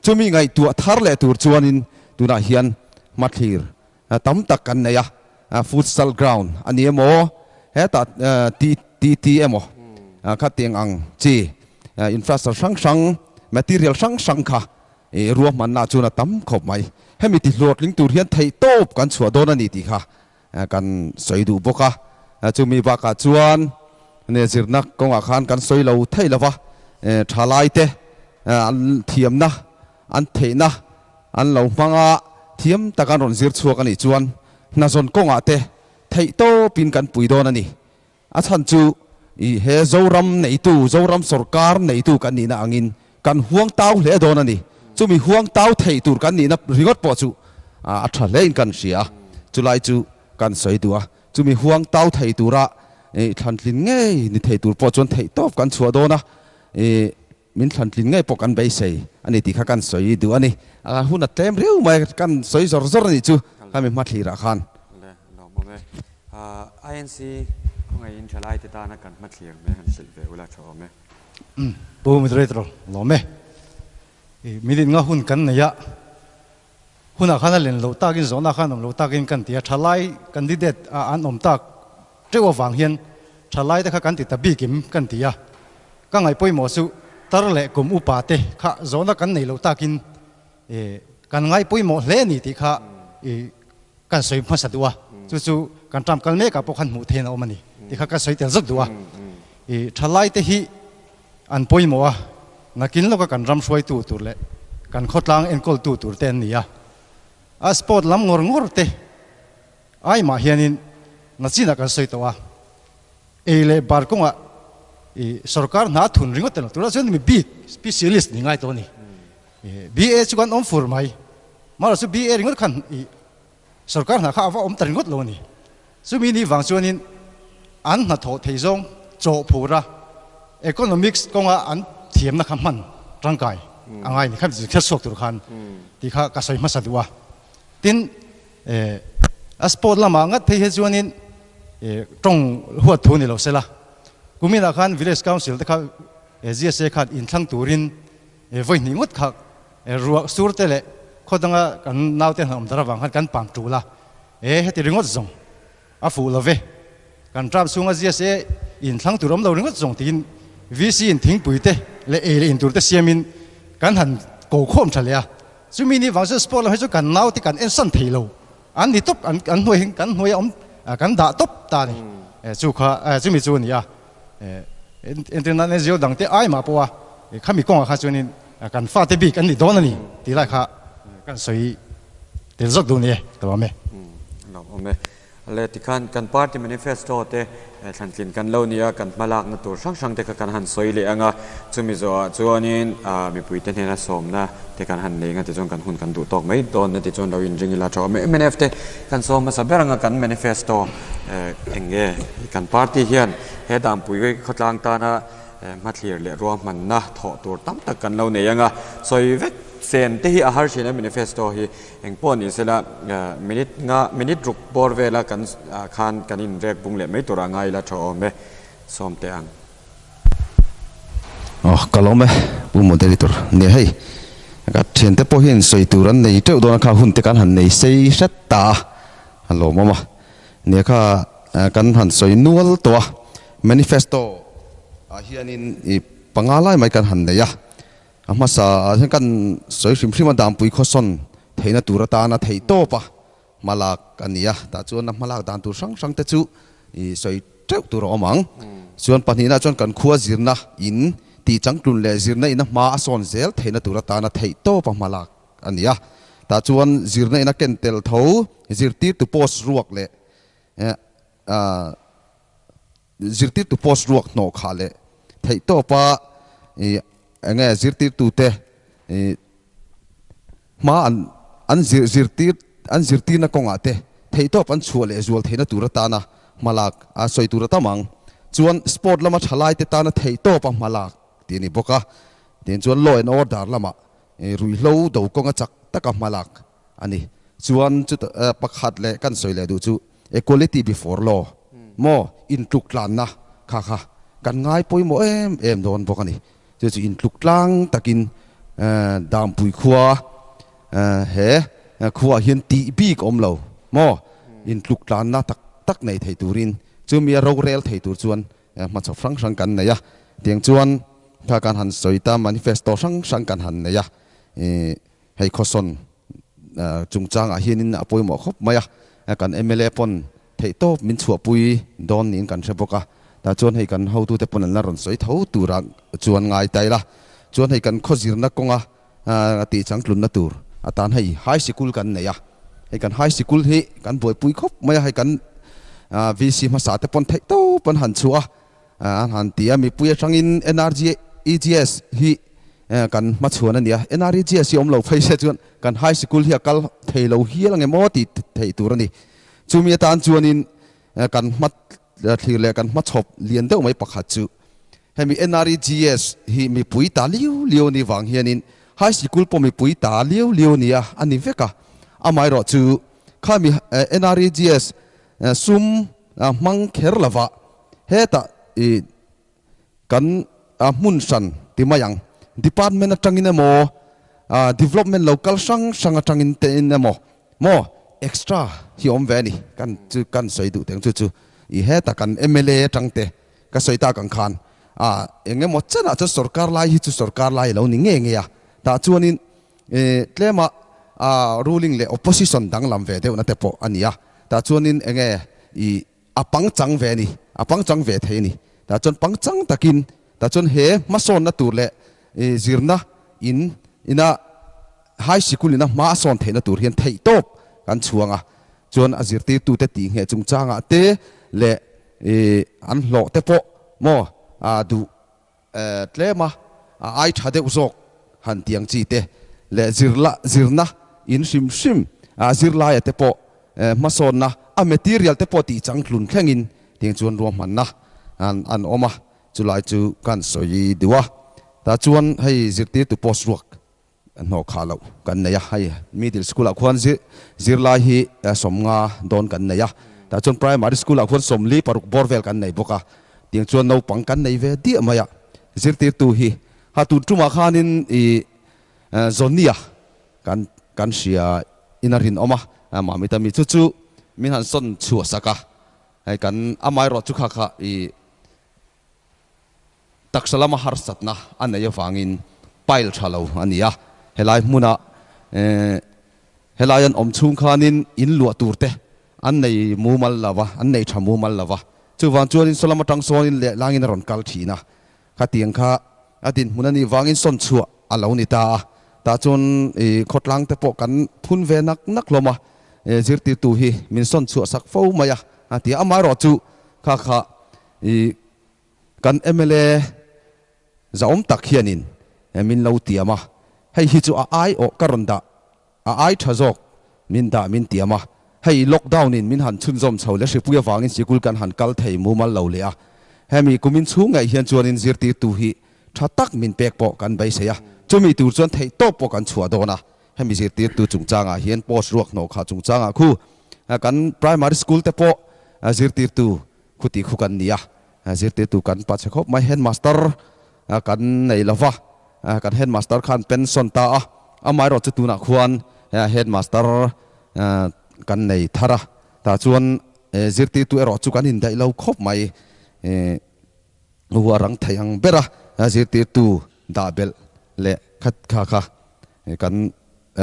chumi ngaihtuah thar leh tur chuanin tunah hian hmathlir tam tak kan nei a, futsal ground a ni emaw, hetah TT emaw khatiang ang chi infrastructure hrang hrang, material hrang hrang kha ruahmanna chuan a tam khawp mai. Hemi tihluatling tur hian theihtawp kan chhuah dawn a ni tih kha Kan sawi duh bawk a, chumi bakah chuan ne zirna kawngah khan kan sawi lo thei lo va, thalaite an thiamna, an theihna an lo hmang a, thiam tak an rawn zir chhuak a nih chuan hnazawn kawngah te theih tawpin kan pui dawn a ni. A chhan chu i he Zoram neitu, Zoram sawrkar neitu kan nihna angin kan huang tau hle dawn a ni. Chumi huang tau thei tur kan nihna ringawt pawh chu a tha hlein kan hria a, chulai chu kan sawi duh a. Chumi huang tau thei tura i thlantlin ngei ni thei tur pawh chuan theihtawp kan chhuah dawn a, i min thlantlin ngei pawh kan beisei a ni tih kha kan sawi duh a ni. A hun a tlem riau mai, kan sawi zawr zawr a nih chu khami hmathlir ah khan. Le, lawmawm e. INC khawngaihin thalai te tana kan hmathlir mai han hrilh ve ula tha awm e. Pu Moderator, lawm e. Minute nga hun kan nei a, hunah khan a len loh takin zawhna khan awm loh takin kan ti a, thalai candidate ah an awm tak teuh avang hian thalai te kha kan ti ta bik em kan ti a, ka ngaih pawimawh chu tar leh kum upa te kha zawhna kan nei loh takin kan ngai pawimawh hle a ni tih kha kan sawi hmasa duh a, chu chu kan term kal mek ah pawh khan hmuh theihna a awm a ni tih kha kan sawi tel zat duh a. Thalai te hi an pawimawh a, nakin lawka kan ram hruaitu tur leh kan khawtlang enkawltu tur te an ni a, a sport lam ngawr ngawr te ai mah hianin nachinah kan sawi tawh a, ei leh bar kawngah sorkar hna thun ringawt te lo tunah chuan mi bik specialist ni ngai tawh a ni. BA chu kan awm fur mai. Mahrawh chu BA ringawt khan i sorkar hna kha a va awm ta ringawt lo a ni. Chumi ni vang chuanin an hnathawh thei zawng chawh phur a, economics kawnga an thiamna kha hman tangkai a ngai ni. Khami chu thil chhuak tur khan tih kha ka sawi hmasa duh a. Tin, a sport lamah ngat phei hi chuanin tawng huat thu ni lo sela. Kuminah khan village council te kha GSA khan inthlang turin Vawi hnih ngawt kha ruah sur te leh khaw danga kan naute han awm dar avang khan kan pang tul a, e heti ringawt zawng a fuh lo ve, kan tram chhunga GSA in thlang tur awm lo ringawt zawng tiin VC in thingpui te leh ei leh in tur te siamin kan han ko khawm tha leh a, chumi ni vang chuan sport lam hi chu kan naute kan ensan thei lo, an ni tawp an kan hnuai kan hnuai a awm kan dah tawp ta a ni, chu kha chumi chu a ni a. Entirna NGO dang te ai mah pawh a khami kawngah kha chuanin kan fate bik an ni dawn a ni tih lai kha kan sawi tel zawk duh ni e ka lawm e. Lawm awm e. Le tikhan kan party manifesto te thlantlin kan lo nia kan hmalakna tur hrang hrang te kha kan han sawi leh ang a, chumi zawhah chuanin mipuite hnena sawmna te kan han nei ang a tichuan kan hun kan duh tawk mai dawn a tichuan lo inring ila tha awm e. Mnf te kan sawm hmasa ber ang a kan manifesto Eng nge kan party hian he Dampui khawtlang tana hmathlir leh ruahmanna thawh tur tam tak kan lo nei ang a, sawi vek sen te hi a har thin a manifesto hi eng pawh ni sela minute nga minute ruk bawr vela kan khan kan inrek bung leh mai tur a ngai ila tha awm e. sawm teh ang. Aw ka lawm e Pu Moderator nia hei ka thiante pawh hian sawi tur an nei teuh dawn a kha hun te kan han nei sei hret ta a a lawmawm a nia kha kan han sawi nual tawh a manifesto ah hianin i panga lai mai kan han nei a a hmasa ah hian kan sawi hrim hrim a Dampui khawsawn theihna tur atana theih tawp a Hmalak a ni a, tah chuan a hmalak dan tur hrang hrang te chu i sawi teuh tur a awm ang. Chuan pahnihna chuan kan khua zirna in tih changtlun leh zirna in a hma a sawn zel theihna tur atana theih tawp a hmalak a ni a. Tah chuan zirna in a ken tel tho zirtirtu post ruak leh zirtirtu post ruak hnawh khah leh theih tawpa i enge zirtirtute i Hma an an zir zirtir an zirtirna kawngah te theihtawp an chhuah leh zual theihna tur atana hmalak a sawi tur a tam ang. Chuan sport lama thalaite tana theihtawpa hmalak tih a ni bawk a. Tin chuan law and order lamah ruihhlo do kawnga chak taka hmalak a ni. Chuan chuta pakhat leh kan sawi leh duh chu equality before law maw intluk tlanna kha kha kan ngai pawimawh em em dawn bawk a ni. Chu chu intluk tlang takin Dampui khua he khuaah hian tih bik awm lo maw? Intluk tlanna tak tak nei thei turin chumi a rorel thei tur chuan hmachhawp hrang hrang kan nei a. Tiang chuan kha kan han sawi ta manifesto hrang hrang kan han nei a. Hei khawsawn chungchangah hianin a pawimawh khawp mai a, kan mla pawn theihtawp min chhuahpui dawn niin kan hre bawk a, tah chuan hei kan hotute pawn an la rawn sawi tho tura chuan ngai ta ila, chuan hei kan khaw zirna kawnga tih changtlunna tur atan hei high sikul kan nei a, hei kan high sikul hi kan buaipui khawp mai a, hei kan VC hmasa te pawn theihtawp an han chhuah a, an han ti a, mipui atangin NRG EGS hi kan hmachhuan a ni a, NREGS hi awm lo phei se chuan kan high sikul hi a kal thei lo hial ang em aw tih theih tur a ni. Chumi atan chuanin kan hma thlir leh kan hmachhawp lian deuh mai pakhat chu hemi NREGS hi mipui ta liu liu a nih vang hianin high sikul pawh mipui ta liu liu a ni a, a ni vek a. Amaherawh chu khami NREGS sum hmang kher lova hetah i Kan hmun hran ti mai ang. Department atangin emaw, development lo kal hrang hrang atangin te in emaw maw extra hi awm ve a ni. Kan chu kan sawi duh teng chu chu i heta kan mla atang te ka sawi tak ang khan a eng emaw chenah chuan sorkar lai hi chu sorkar lai a lo ni ngei ngei a. Tah chuanin tlema ruling leh opposition danglam ve deuhna te pawh a ni a. Tah chuanin enge i A pangchang ve a ni, a pangchang ve thei a ni. Tah chuan pangchang takin, tah chuan he hmasawnna tur leh zirna in ina high sikul ina hma a sawn theihna tur hian theihtawp kan chhuang a. Chuan a zirtirtute tih ngheh chungchangah te leh an hlawh te pawh maw duh Tlem a, a ai tha deuh zawk han ti ang chi te leh zirla zirna in hrim hrim a zirlaia te pawh hmasawnna a material te pawh tih changtlun thlengin tiang chuan ruahmanna an an awm a, chulai chu kan sawi duh a. Tah chuan hei zirtirtu post ruak hnawh khah loh kan nei a, hei middle school ah khuan zirlai hi 50 dawn kan nei a, tah chuan primary school ah khuan 46 bawr vel kan nei bawk a, tiang chuan naupang kan nei ve diah mai a, zirtirtu hi ha tun tumah khanin ih Zonia kan kan hria in a rinawm a, Mamita mi chu chu min han sawn chhuah sak a, hei kan amaherawh chu kha kha ih Taksa lama harsatna a neih avangin pile tha lo a ni a, helai hmuna helai an awm chhung khanin in luah tur te an nei mumal lo va, an nei tha mumal lo va. Chuvang chuanin saw lam atang sawnin lehlangin a rawn kal thin a, khatiang kha a dinhmun a nih vangin sawn chhuah a lo ni ta a. Tah chuan khawtlang te pawh kan phun ve nak nak hlawm a, zirtirtu hi min sawn chhuah sak fo mai a, a ti a. Amaherawhchu chu kha kha Kan mla zahawm tak hianin min lo tiam a, hei hi chu a ai awh ka rawn dah, a ai tha zawk min dah min tiam a, hei lockdown in min han chhunzawm chho leh hripui avangin sikul kan han kal thei mumal lo leh a, hemi kumin chhung ngei hian chuanin zirtirtu hi tha tak min pek pawh kan beisei a, chumi tur chuan theihtawp pawh kan chhuah dawn a, hemi zirtirtu chungchangah hian post ruak hnawh khah chungchangah khu kan primary school te pawh zirtirtu Khuti khu kan ni a, Zirtirtu kan pa chhe khawp mai. Headmaster kan nei lo va, kan headmaster khan pension ta a, amaherawh chu tunah khuan headmaster kan nei thar a, tah chuan zirtirtu erawh chu kan indaih lo khawp mai. Huah rang thei ang bera zirtirtu dah belh leh khat kha kha kan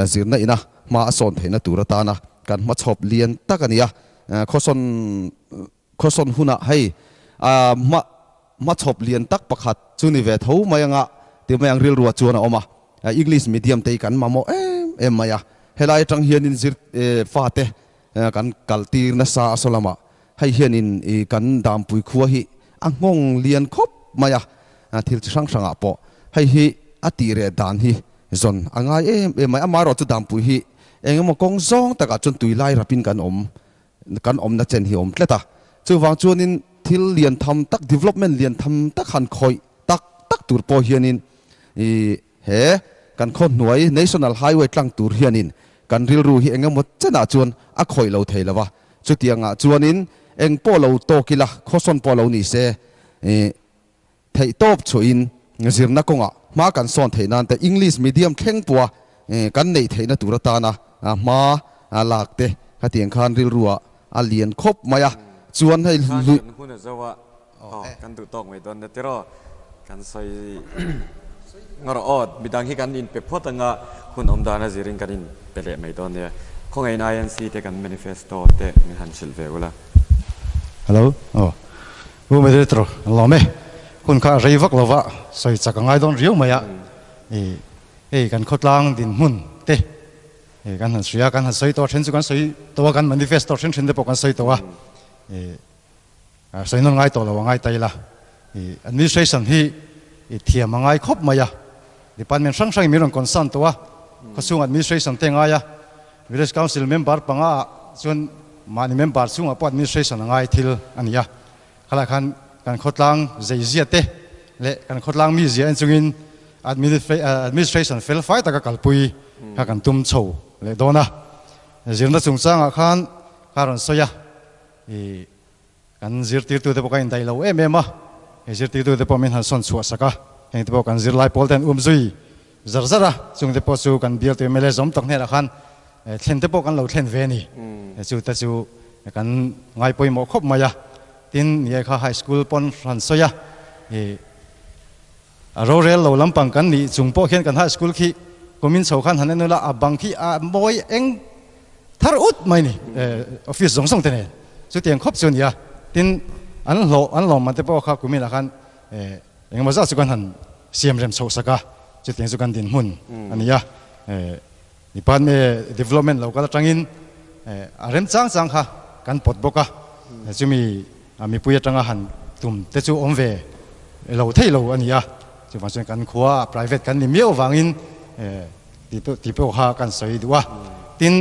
zirna ina hma a sawn theihna tur atana kan hmachhawp lian tak a ni a. Khawsawn khawsawn hunah hei hma hmachhawp lian tak pakhat chu ni ve tho mai anga ti mai ang rilrua chuan a awm a. English medium te hi kan mamawh em em mai a. Helai atang hianin zir fate kan kaltir nasa a saw lamah Hei hianin i kan Dampui khua hi a nghawng lian khawp mai a, thil chi hrang hrangah pawh hei hi a tih reh dan hi zawn a ngai em em mai. Amaherawh chu Dampui hi eng emaw kawng zawng takah chuan tui lai rapin kan awm kan awmna chen hi a awm tlat a. Chuvang chuanin thil lian tham tak, development lian tham tak han khawih tak tak tur pawh hianin i He kan khaw hnuai National Highway tlang tur hianin kan rilru hi eng emaw chenah chuan a khawih lo thei lo va, chutiangah chuanin eng pawh lo tawk ila, khawsawn pawh lo ni se, theih tawp chhuahin zirna kawngah hma kan sawn theih nan te English medium thleng pawha kan neih theihna tur atana hma lak te khatiang khan rilruah a lian khawp mai a, chuan hei Khan kan hun a zo a, aw kan duh tawk mai dawn nia tiraw kan sawi ngawr aw midang hi kan inpe phawt anga hun awm dan a zirin kan inpe leh mai dawn nia khawngaih INC te kan manifesto te min han hrilh ve ula. Hello aw U Moderator an lawm e hun kha a rei vak lova sawi chak a ngai dawn riau mai a i hei kan khawtlang dinhmun te Hei kan han sawi a, kan han sawi tawh a, then chu kan sawi tawh a, kan manifesto then then te pawh kan sawi tawh a, ih sawi nawn ngai tawh lo a ngai ta ila, ih administration hi ih thiam a ngai khawp mai a, department hrang hrangin min rawn concern tawh a, khawchhung administration te a ngai a, village council member panga ah chuan mahni member chungah pawh administration a ngai thil a ni a, khalai khan kan khawtlang zeizia te leh kan khawtlang mizia en chungin administration fel fai taka kalpui kha kan tum chho leh dawn a. Zirna chungchangah khan ka rawn sawi a, ih kan zirtirtute pawh ka indaih lo em em a, hei zirtirtute pawh min han sawn chhuah sak a, heng te pawh kan zirlai pawl te an um zui zar zar a, chungte pawh chu kan bialtu mla zawm tak hnenah khan thlen te pawh kan lo thlen ve a ni. Chu te chu kan ngai pawimawh khawp mai a, tin ni e kha high school pawn han sawi a, ih A rorel lo lampang kan nih chung pawh khian kan high school khi kumin chho khan han en ula a bang khi a mawi eng thar ut mai ni office zawng zawng te nen chutiang khawp chu a ni a tin an hlawh an lawmman te pawh kha kumin ah khan engemaw zat chu kan han siam rem chhoh sak a chutiang chu kan dinhmun a ni a department development lo kal atangin a rem chang chang kha kan pawt bawk a chumi mipui atanga han tum te chu awm ve lo thei lo a ni a, chuvang chuan kan khua private kan ni miau avangin tih pawh kha kan sawi duh a, tin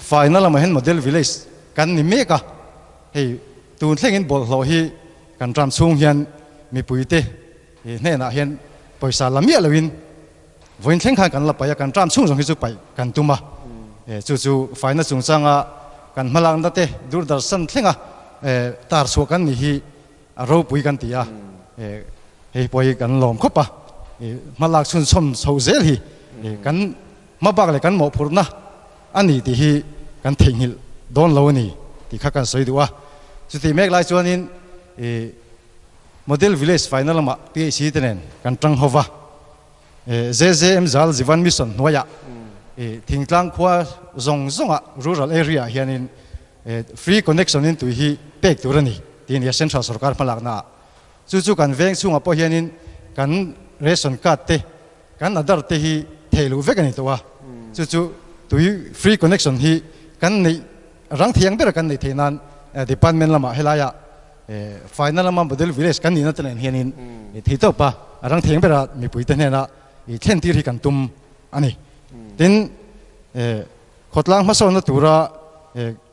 faina lamah hian model village kan ni mek a, hei tun thlengin bawlhhlawh hi kan ram chhung hian mipuite hnenah hian pawisa la miah loin Vawiin thleng khan kan la paih a, kan ṭam chhung zawng hi chu paih kan tum a, chu chu faina chungchanga kan hmalakna te Doordarshan thlenga tar chhuah kan nih hi a ropui kan ti a, hei pawh hi kan lawm khawp a, hmalak chhunchawm chhoh zel hi kan hmabak leh kan mawhphurhna a ni tih hi kan theihnghilh dawn lo a ni tih kha kan sawi duh a, chutih mek lai chuanin Model Village faina lamah PHC te nen kan ṭang ho va. JJM Jal Jeevan Mission hnuaiah thingtlang khua zawng zawngah rural area ah hianin free connection in tui hi pek tur a ni tih a ni a central sorkar hmalakna ah. Chu chu kan veng chhungah pawh hianin kan ration card te kan Aadhaar te hi thei luh vek a ni tawh a, chu chu tui free connection hi kan neih rang thei ang bera kan neih theih nan department lamah helaiah Faina lama model village kan nihna te nen hianin theitawp a a rang theng bera mipuite hnena i thlen tir hi kan tum a ni. Tin, khawtlang hmasawnna tura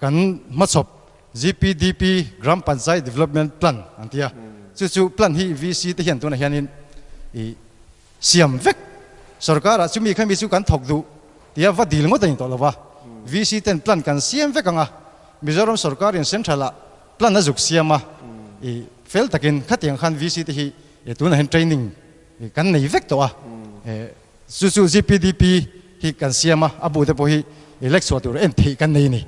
kan hmachhawp GPDP, Gram Panchayat Development Plan an ti a, chu chu plan hi VC te hian tunah hianin i siam vek. Sorkarah chumi khami chu kan thawk duh tia va dil ngawt a ni tawh lo va, VC ten plan kan siam vek ang a, Mizoram sorkarin central-ah Plan a zuk siam a, i fel takin khatiang khan VC te hi tunah hian training kan nei vek tawh a, chu chu GPDP hi kan siam a, a bu te pawh hi lek chhuah tur en theih kan nei a ni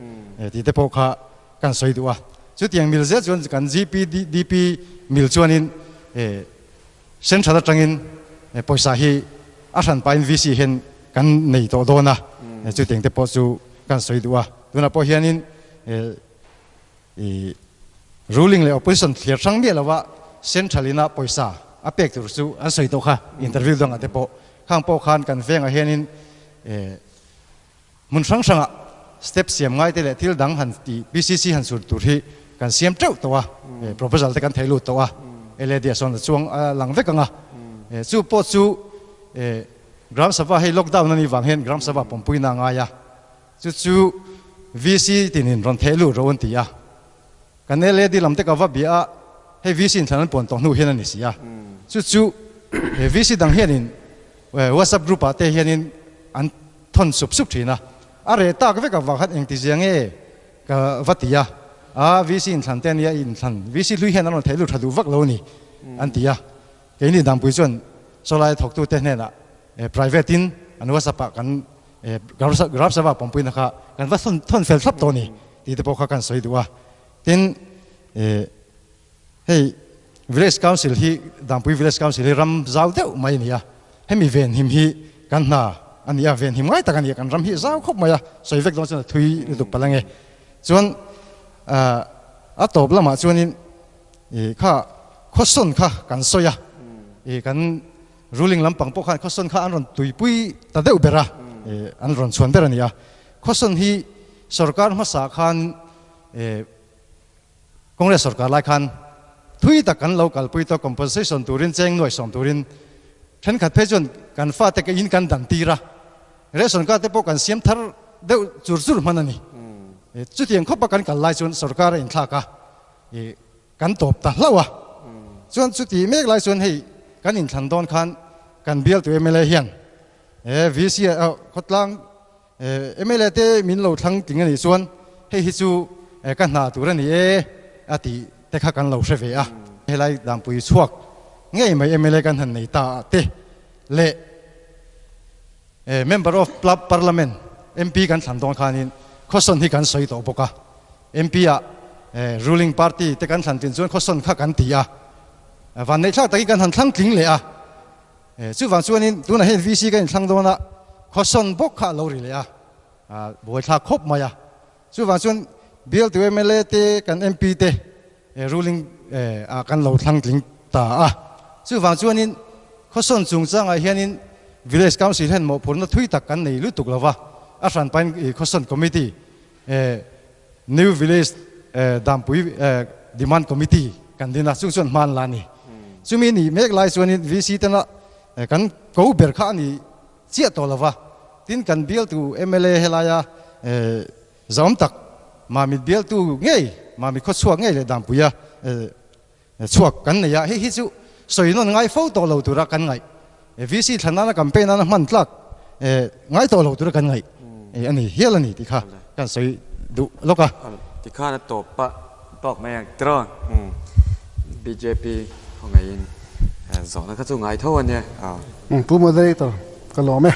tih te pawh kha kan sawi duh a. Chutiang mil zel chuan kan GPDP mil chuanin Central atangin pawisa hi a hran pahin VC hian kan nei tawh dawn a, chutiang te pawh chu kan sawi duh a. Tunah pawh hianin ruling leh opposition thlir hrang miah lova Central ina pawisa a pek tur chu an sawi tawh kha interview dangah te pawh. Khang pawh khan kan vengah hianin Hmun hrang hrangah step siam ngai te leh thil dang han ti PCC han sur tur hi kan siam teuh tawh a, proposal te kan thei lut tawh a, LAD ah sawn a chuang a lang vek ang a, chu pawh chu Gram Sabha hei lockdown a nih vang hian Gram Sabha pawmpuina a ngai a, chu chu VC tinin rawn theh lut ro an ti a, kan LAD lam te ka va bia a, hei VC in thlan an puan tawh hnu hian a ni si a, chu chu VC dang hianin WhatsApp group ah te hianin an thawn sup sup thin a, a reh tak vek avang khan engtizia nge ka va ti a, a VC inthlan te ania inthlan VC hlui hian an rawn theih lut tha duh vak lo a ni an ti a, keini Dampui chuan sawlai thawktu te hnenah private in an WhatsApp ah kan Gram Sabha pawmpuina kha kan va thawn fel thlap tawh a ni tih te pawh kha kan sawi duh a, tin hei Village Council hi Dampui Village Council hi ram zau deuh mai a ni a, hemi venhim hi kan hna a ni a, venhim ngai tak a ni a, kan ram hi zau khawp mai a, sawi vek dawn chuan a thui lutuk palh ange. Chuan a tawp lamah chuanin kha khawsawn kha kan sawi a, kan ruling lampang pawh khan khawsawn kha an rawn tuipui ta deuh ber a, an rawn chhuan ber a ni a. Khawsawn hi sorkar hmasa khan Congress sorkar lai khan thui tak kan lo kalpui tawh compensation turin cheng nuai sawm turin thenkhat phei chuan kan fate ke in kan dan tir a, ration card te pawh kan siam thar deuh chur chur hman a ni. Chutiang khawpa kan kal lai chuan sorkar a inthlak a, kan tawp ta hlauh a. Chuan chuti mek lai chuan hei kan inthlan dawn khan kan bialtu mla hian VC khawtlang Mla te min lo thlang tling a nih chuan hei hi chu ka hna tur a ni e a tih te kha kan lo hre ve a. Helai Dampui chhuak ngei mai mla kan han nei ta ah te leh Member of Parliament, MP, kan thlan dawn khanin khawsawn hi kan sawi tawh bawk a. MP ah ruling party te kan thlan tlin chuan khawsawn kha kan ti a. Vanneihthlak takin kan han thlang tling leh a. Chuvang chuanin tunah hian VC ka inthlang dawn a, khawsawn bawk kha a lo ri leh a, buaithlak khawp mai a. Chuvang chuan bialtu mla te kan MP te ruling ah kan lo thlang tling ta a. Chuvang chuanin khawsawn chungchangah hianin Village Council hian mawhphurhna thui tak kan nei lutuk lo va, a hranpain khawsawn committee, New Village Dampui Demand Committee kan din a, chung chuan hma an la a ni. Chumi nih mek lai chuanin VC tena kan ko ber kha a ni chiah tawh lo va, tin kan bialtu mla helaia zawm tak Mamit bialtu ngei, Mamit khawchhuak ngei leh Dampuia chhuak kan nei a, hei hi chu sawi nawn ngai fo tawh lo tura kan ngaih, VC thlan nana campaign nana hman tlak ngai tawh lo tura kan ngaih a ni hial a ni tih kha kan sawi duh lawk a. Tikhan a tawp pah tawk mai ang tiraw bjp khawngaihin zawhna kha chu ngai tho a nia. Pu Moderator ka lawm e.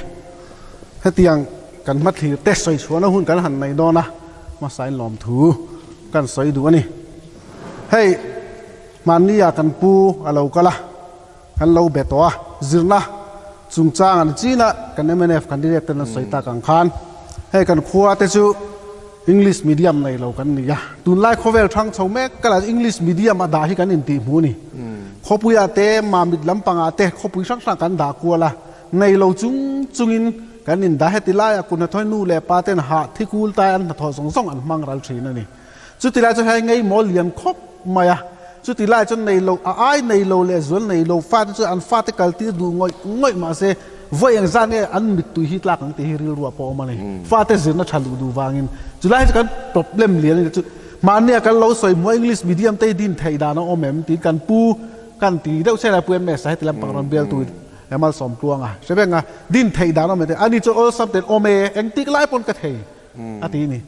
Hetiang kan hmathlir te sawi chhuahna hun kan han nei dawn a, hmasain lawmthu kan sawi duh a ni. Hei, hmanni ah kan pu a lo kal a, kan lo be tawh a, zirna chungchang an chin a, kan mnf candidate ten an sawi tak ang khan hei kan khua te chu English medium nei lo kan ni a, tunlai khawvel thang chho mek kal ah English medium a dah hi kan intih hmu a ni. Khawpui ah te, Mamit lampang ah te khawpui hrang hrang kan dah kual a, nei lo chung chungin kan indah heti laiah kun hnathawh nu leh pa ten hah thikul tai an hnathawh zawng zawng an hmang ral thin a ni. Chuti lai chu hei ngei maw lian khawp mai a, chuti lai chuan nei lo a ai nei lo leh zual nei lo fate chu an fate kal tir duh ngawih ngawih mahse vawi eng zat nge an mittui hi tlak ang tih hi rilru a pawh awm a ni. Fate zirna tha luh duh vangin chulai hi chu kan problem lian a ni chu mahnia kan lo sawi hmuh a English medium te hi din theih dan a awm em tiin kan pu kan ti deuh chen a pu MS a heti lampang rawn bialtu in malsawm tluang a hre veng a din theih dan a awm em ani chu awlsam ten awm e engtik lai pawn ka thei a ti a ni.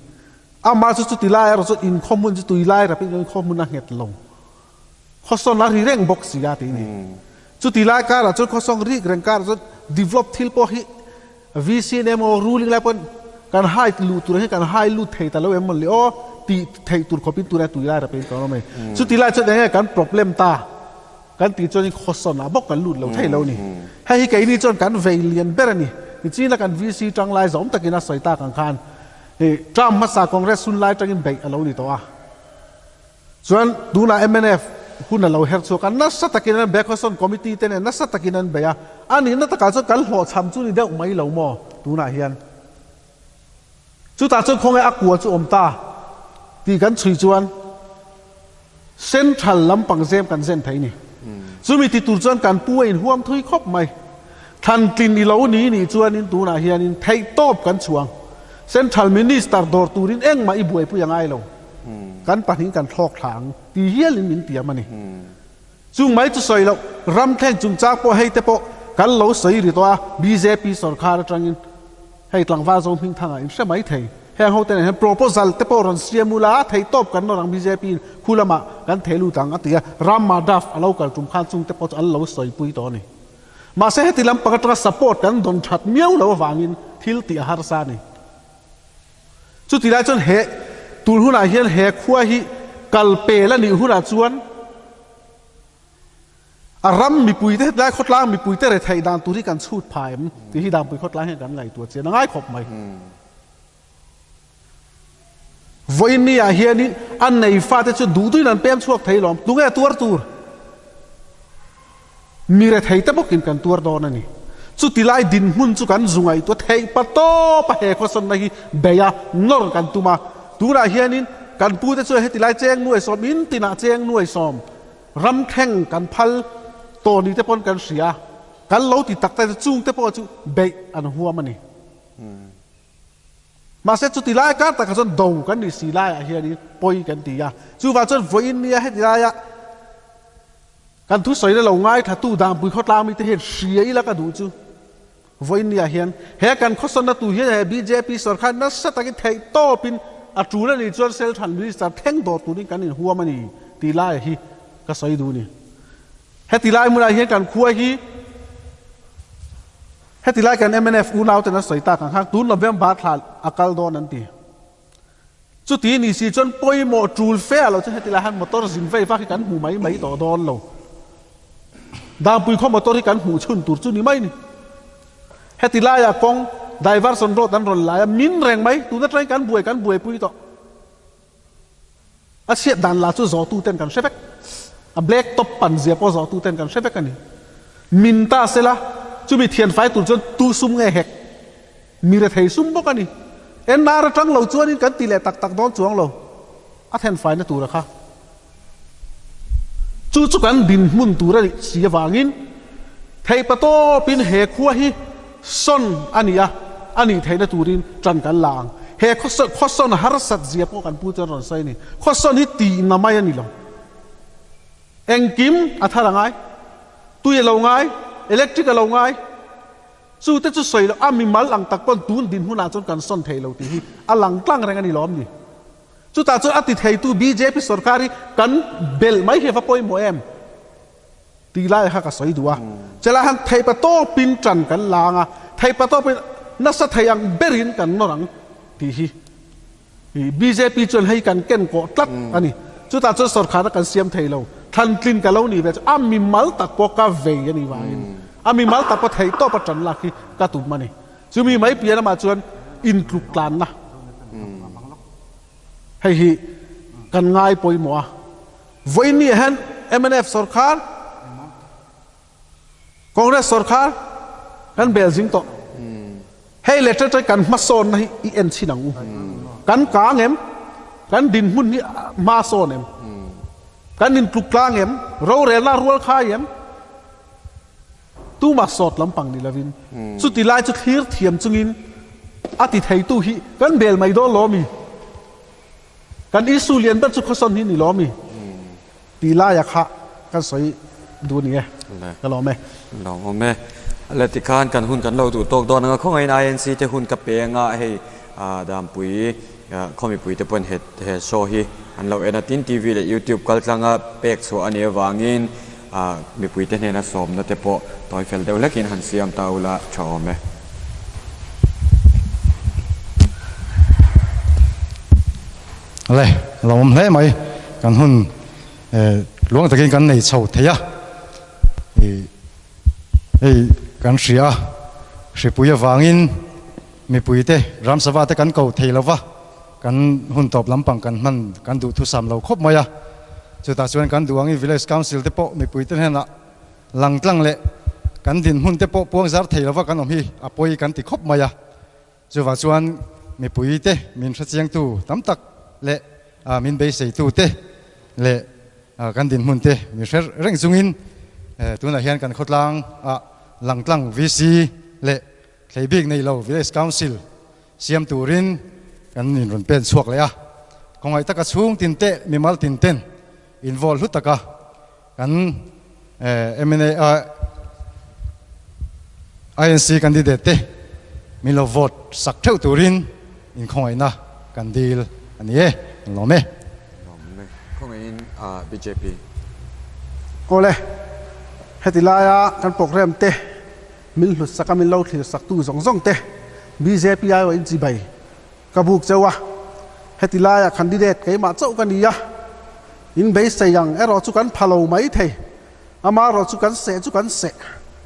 Amah chu chuti lai erawh chu inkhawm hun chu tui lai rapin inkhawm hun a nghet lo. Khawsawn a ri reng bawk si a tih ni. Chuti lai karah chuan khawsawng rik reng karah chuan develop thil pawh hi VC emaw ruling lai pawn kan hai luh tur hi kan hai lut thei ta lo em maw le aw tih theih tur khawpin tunah tui lai rapin kan awm a ni. Chuti lai chuan enge kan problem ta kan tih chuan khawsawn ah bawk kan lut lo thei lo ni. Hei hi keini chuan kan vei lian ber a ni. Nichina kan VC tang lai zawm takin a sawi tak ang khan term hmasa Congress hun lai tangin beih a lo ni tawh a. Chuan tunah mnf hun a lo her chhuak a, nasa takin an bei a, Khawsawn Committee te nen nasa takin an bei a, a nihna takah chuan kan hlawhchham chu ni deuh mai lo maw tunah hian. Chutah chuan khawnge a kua chu awm ta tih kan chhui chuan Central lampang zem kan zen thei ni. Chumi ti tur chuan kan pu a inhuam thui khawp mai. Thlantlin i lo ni nih chuanin tunah hianin theihtawp kan chhuang. Central Minister dawr turin engmah i buaipui a ngai lo. Kan pahnih kan thlawk thla ang ti hialin min tiam a ni. Chung mai chu sawi loh, ram thleng chungchang pawh hei te pawh kan lo sawi ri tawh a, bjp sorkar atangin hei tlangval zo hming thangah in hre mai thei. Heng ho te nen hian proposal te pawh rawn siam ula, theihtawp kan nawr ang bjp in khu lamah kan thei lut ang a ti a, Ram Madhav a lo kal tum khan chung te pawh chu an lo sawipui tawh a ni. Mahse heti lampang atanga support kan dawn that miau lo avangin thil tih a harsa a ni. Chuti lai chuan he tun hunah hian he khua hi kal pel a nih hunah chuan a ram mipuite hetlai khawtlang mipuite retheih dan tur hi kan chhut pha em tih hi Dampui khawtlang hian kan ngaihtuah chian a ngai khawp mai. Vawiin ah hianin a nei fate chu duh duhin an pem chhuak thei lawm, tunge tuar tur? Mi rethei te bawkin kan tuar dawn a ni. Chuti lai dinhmun chu kan zu ngaihtuah theih pa tawp a he khawsawnna hi bei a, nawr kan tum a. Tunah hianin kan pute chuan heti lai cheng nuai sawm, in tinah cheng nuai sawm ram thleng kan phal tawh ni te pawn kan hria. Kan lo ti tak tak chu chungte pawh chu beih an huam a ni. Mahse chuti lai kar takah chuan do kan nih si laiah hianin pawi kan ti a. Chuvang chuan vawiin nia heti laia kan thusawina lo ngaithlatu Dangpui khawtlang mite hian hria ila ka duh chu vawiin niah hian he kan khawsawnna tu hian he bjp sorkar nasa takin theihtawpin a tul a nih chuan Selthan Minister thleng dawr turin kan inhuam a ni tih laia hi ka sawi duh a ni. Heti lai hmunah hian kan khua hi Heti lai kan mnf unau ten an sawi tak ang khan tun November thla a kal dawn an ti. Chuti ni si chuan pawimawh tul fe a lo chuan heti lai han motor zin vei vak hi kan hmu mai mai tawh dawn lo. Dangpui khaw motor hi kan hmuh chhun tur chu ni mai ni. Heti laiah kawng diversion road an rawn lai a, min reng mai tun atangin kan buai kan buaipui tawh. A chhiat dan lah chu zawhtu ten kan hre vek. A black top pan zia pawh zawhtu ten kan hre vek a ni. Min ta sela, chumi thianfai tur chuan tu sum nge hek? Mi rethei sum bawk a ni. NR atang lo chuanin kan ti leh tak tak dawn chuang lo. A thenfaina tura kha. Chu chu kan dinhmun tur a nih si avangin theihpatawpin he khua hi sawn a ni a, a nih theihna turin tan kan la ang. He khaw sawn harsat zia pawh kan pu chuan rawn sawi a ni. Khaw sawn hi tihna mai a ni lo. Engkim a thar a ngai, tui a lo ngai, electric a lo ngai. Chu te chu sawi loh, a mimal ang tak pawn tun dinhmunah chuan kan sawn thei lo tih hi a lang tlang reng a ni lawm ni. Chutah chuan a ti theitu bjp sorkar hi kan belh mai hi a va pawimawh em? Tih lai kha ka sawi duh a. Chelai han theihpa tawpin tan kan la ang a, theihpa tawpin nasa thei ang berin kan nawr ang tih hi bjp chuan hei kan ken kawh tlat a ni. Chutah chuan sorkarna kan siam thei lo. Thlantlin ka lo nih ve chu a mimal tak pawh ka vei a nih vangin a mimal tak pawh theihtawpa tan lak hi ka tum a ni. Chumi mai piah lamah chuan intluk tlanna hei hi kan ngai pawimawh a. Vawiin ah hian mnf sorkar, Congress sorkar kan bel zing tawh. Hei leh ṭe ṭe kan hmasawnna hi i en chhin ang u. Kan kang em? Kan dinhmun hi hma sawn em? Kan intluk tlang em? Rorelna rual khai em? Tumah sawt lampang ni lovin chuti lai chu thlir thiam chungin a ti theitu hi kan bel mai dawn lo mi? Kan issue lian ber chu khawsawn hi ni lo mi? Tih laia kha kan sawi duh ni e. Ka lawm e. Lawm e. Le tikhan kan hun kan lo duh tawk dawn anga khawngahin INC te hun ka peng a hei Dampui khaw mipui te pawhin he show hi an. an lo en a, tin TV leh YouTube kaltlanga pek chhuah a nih avangin mipuite hnena sawmna te pawh tawi fel deuh hlekin han siam ta ula tha awm e. Le, lo awm hle mai, kan hun luang takin kan nei chho thei a, hei kan hria a, hripui avangin mipuite ramsava te kan ko thei lo va, kan hun tawp lampang kan hman kan duh thusam lo khawp mai a, chutah chuan kan duh angin village council te pawh mipuite hnenah lang tlang leh kan dinhmun te pawh puang zar thei lova kan awm hi a pawi kan ti khawp mai a, chuvah chuan mipui te min hrechiangtu tam tak leh min beiseitu te leh kan dinhmun te min hre reng chungin tunah hian kan khawtlang ah lang tlang VC leh thlei bik nei lo village council siam turin kan inrawn pen chhuak leh a, khawngaih taka chhung tin te mimal tin ten involve hlu taka Kan mna INC candidate te min lo vote sak theuh turin inkhawngaihna kan dil a ni e, kan lawm e. Lawm e, khawngaihin bjp. Awle, heti laia kan program te min hlut sak a min lo thlir sak tu zawng zawng te bjp aiawh in chibai Ka buk cheu a, heti laia candidate keimah chauh ka ni a, in beisei ang erawh chu kan pha lo mai thei, amaherawh chu kan seh chu kan seh,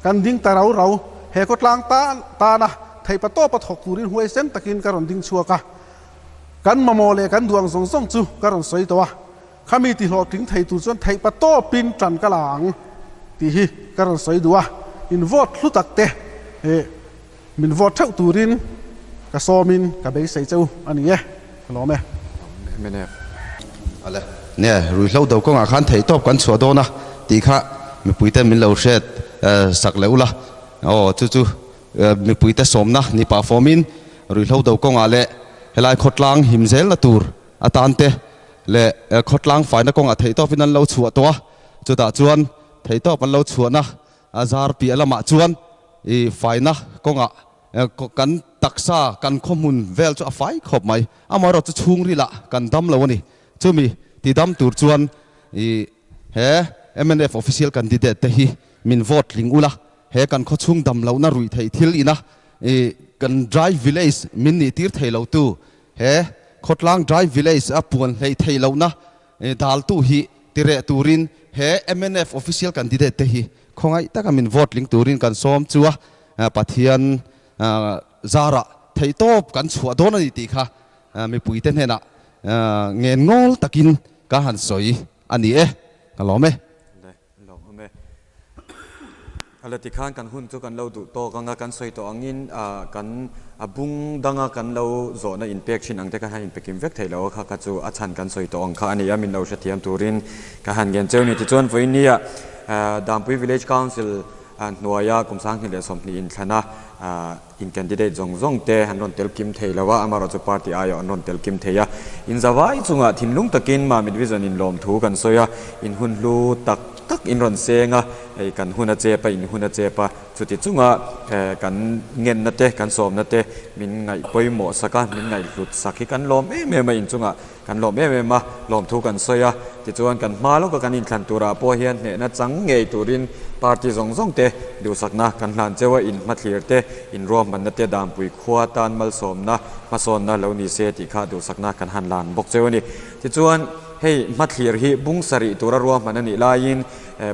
kan ding ta rau rau, he khawtlang tan tana theihpa tawpa thawk turin huaisen takin ka rawn ding chhuak a, kan mamawh leh kan duh ang zawng zawng chu ka rawn sawi tawh a, khami ti hlawhtling thei tur chuan theihpa tawpin tan ka la ang tih hi ka rawn sawi duh a, in vote hlu tak te Min vote theuh turin ka sawmin ka beisei che u a ni e, ka lawm e. Mnf. Ale. Nia, ruihhlo do kawngah khan theihtawp kan chhuah dawn a tih kha mipuite min lo hriat sak leh ula. Aw, chu chu mipuite sawmna ni pah fawmin ruihhlo do kawngah leh helai khawtlang him zelna tur atan te leh khawtlang faina kawngah theihtawpin an lo chhuah tawh a, chutah chuan theihtawp an lo chhuahna a zar piah lamah chuan I faina kawngah kan taksa, kan khawhmun vel chu a fai khawp mai. Amaherawh chu chhungrilah kan dam lo a ni. Chumi ti dam tur chuan i he mnf official candidate te hi min vote tling ula, he kan khawchhung dam lohna ruih theih thil ina i kan dry village min nih tir thei lo tu, he khawtlang dry village a puan hleih theih lohna Daltu hi tireh turin he mnf official candidate te hi khawngaih taka min vote tling turin kan sawm chu a, Pathian zarah theihtawp kan chhuah dawn a ni tih kha mipuite hnenah ngen ngawl takin ka han sawi a ni e, ka lawm e. Lawm awm e. A la tikhan kan hun chu kan lo duh tawk ang a, kan sawi tawh angin kan a bung danga kan lo zawhna inpek thin ang te kha han inpekim vek theih lo a, kha kha chu a chhan kan sawi tawh ang kha a ni a, min lo hrethiam turin ka han ngen cheu ni. Tichuan vawiin Dampui Village Council hnuaia kum 2020 inthlana In candidate zawng zawng te an rawn tel kim thei lo a, amaherawhchu party aiawh an rawn tel kim thei a. In zavai chungah thinlung takin Mamit Vision in lawmthu kan sawi a, in hun hlu tak tak in rawn seng a, hei kan hun a chep a, in hun a chep a, chuti chunga kan ngenna te, kan sawmna te min ngaih pawimawh sak a, min ngaihhlut sak hi kan lawm em em a, in chungah kan lawm em em a, lawmthu kan sawi a, tichuan kan hma lawka kan inthlan turah pawh hian hnehna chang ngei turin party zawng zawng te duhsakna kan hlan cheu a, in hmathlir te, in ruahmanna te danpui khua tan malsawmna hmasawnna lo ni se tih kha duhsakna kan han lan bawk cheu a ni. Tichuan hei hmathlir hi bung sarih tura ruahman a nih laiin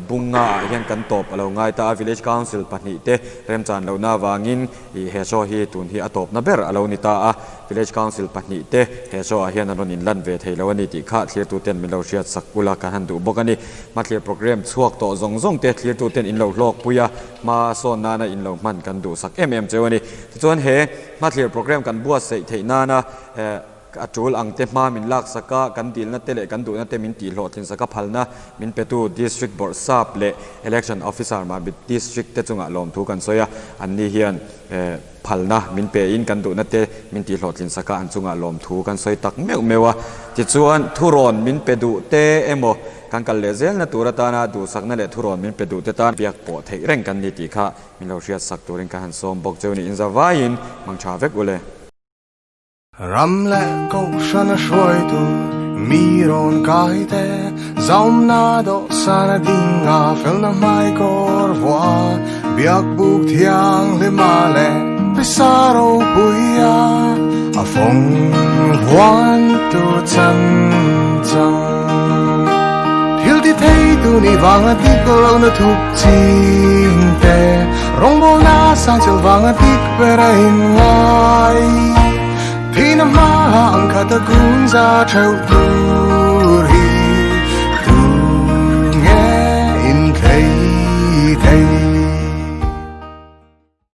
bunga ah hian kan tawp a lo ngai ta a, Village Council pahnihte remchan lohna avangin Ih he show hi tun hi a tawpna ber a lo ni ta a, Village Council pahnih te he show ah hian an rawn inlan ve thei lo a ni tih kha thlirtu ten min lo hriat sak ula kan han duh bawk a ni. Hmathlir program chhuak tawh zawng zawng te thlirtu ten in lo hlawk pui a, hma sawn nana in lo hman kan duh sak em em cheu a ni. Tichuan he hmathlir program kan buatsaih theih nana eh A tul ang te hma min lak sak a, kan dilna te leh kan duhna te min tih hlawhtlin sak a phalna min petu District Bawrhsap leh Election Officer Mamit District te chungah lawmthu kan sawi a, anni hian phalna min pe in kan duhna te min tih hlawhtlin sak a an chungah lawmthu kan sawi tak meuh meuh a. Tichuan thurawn min pe duh te emaw kan kal leh zelna tur atana duhsakna leh thurawn min pe duh te tan biak pawh theih reng kan ni tih kha min lo hriat sak turin ka han sawm bawk cheu ni. Inzavaiin mangtha vek ule. Ram leh kohhran a hruaitu Mi rawn kai te, Zaumna dawhsan a ding a, felna hmaikawr vuah, Biak buk thianghlima leh pisa ropuia a fawng huan tu chan chang. Thil ti thei tu ni vanga dik lohna thup ching te, rawngbawlna sang chilh vanga dik ber a inngai. Thihna hmaah ang khat a kun za theuh tu.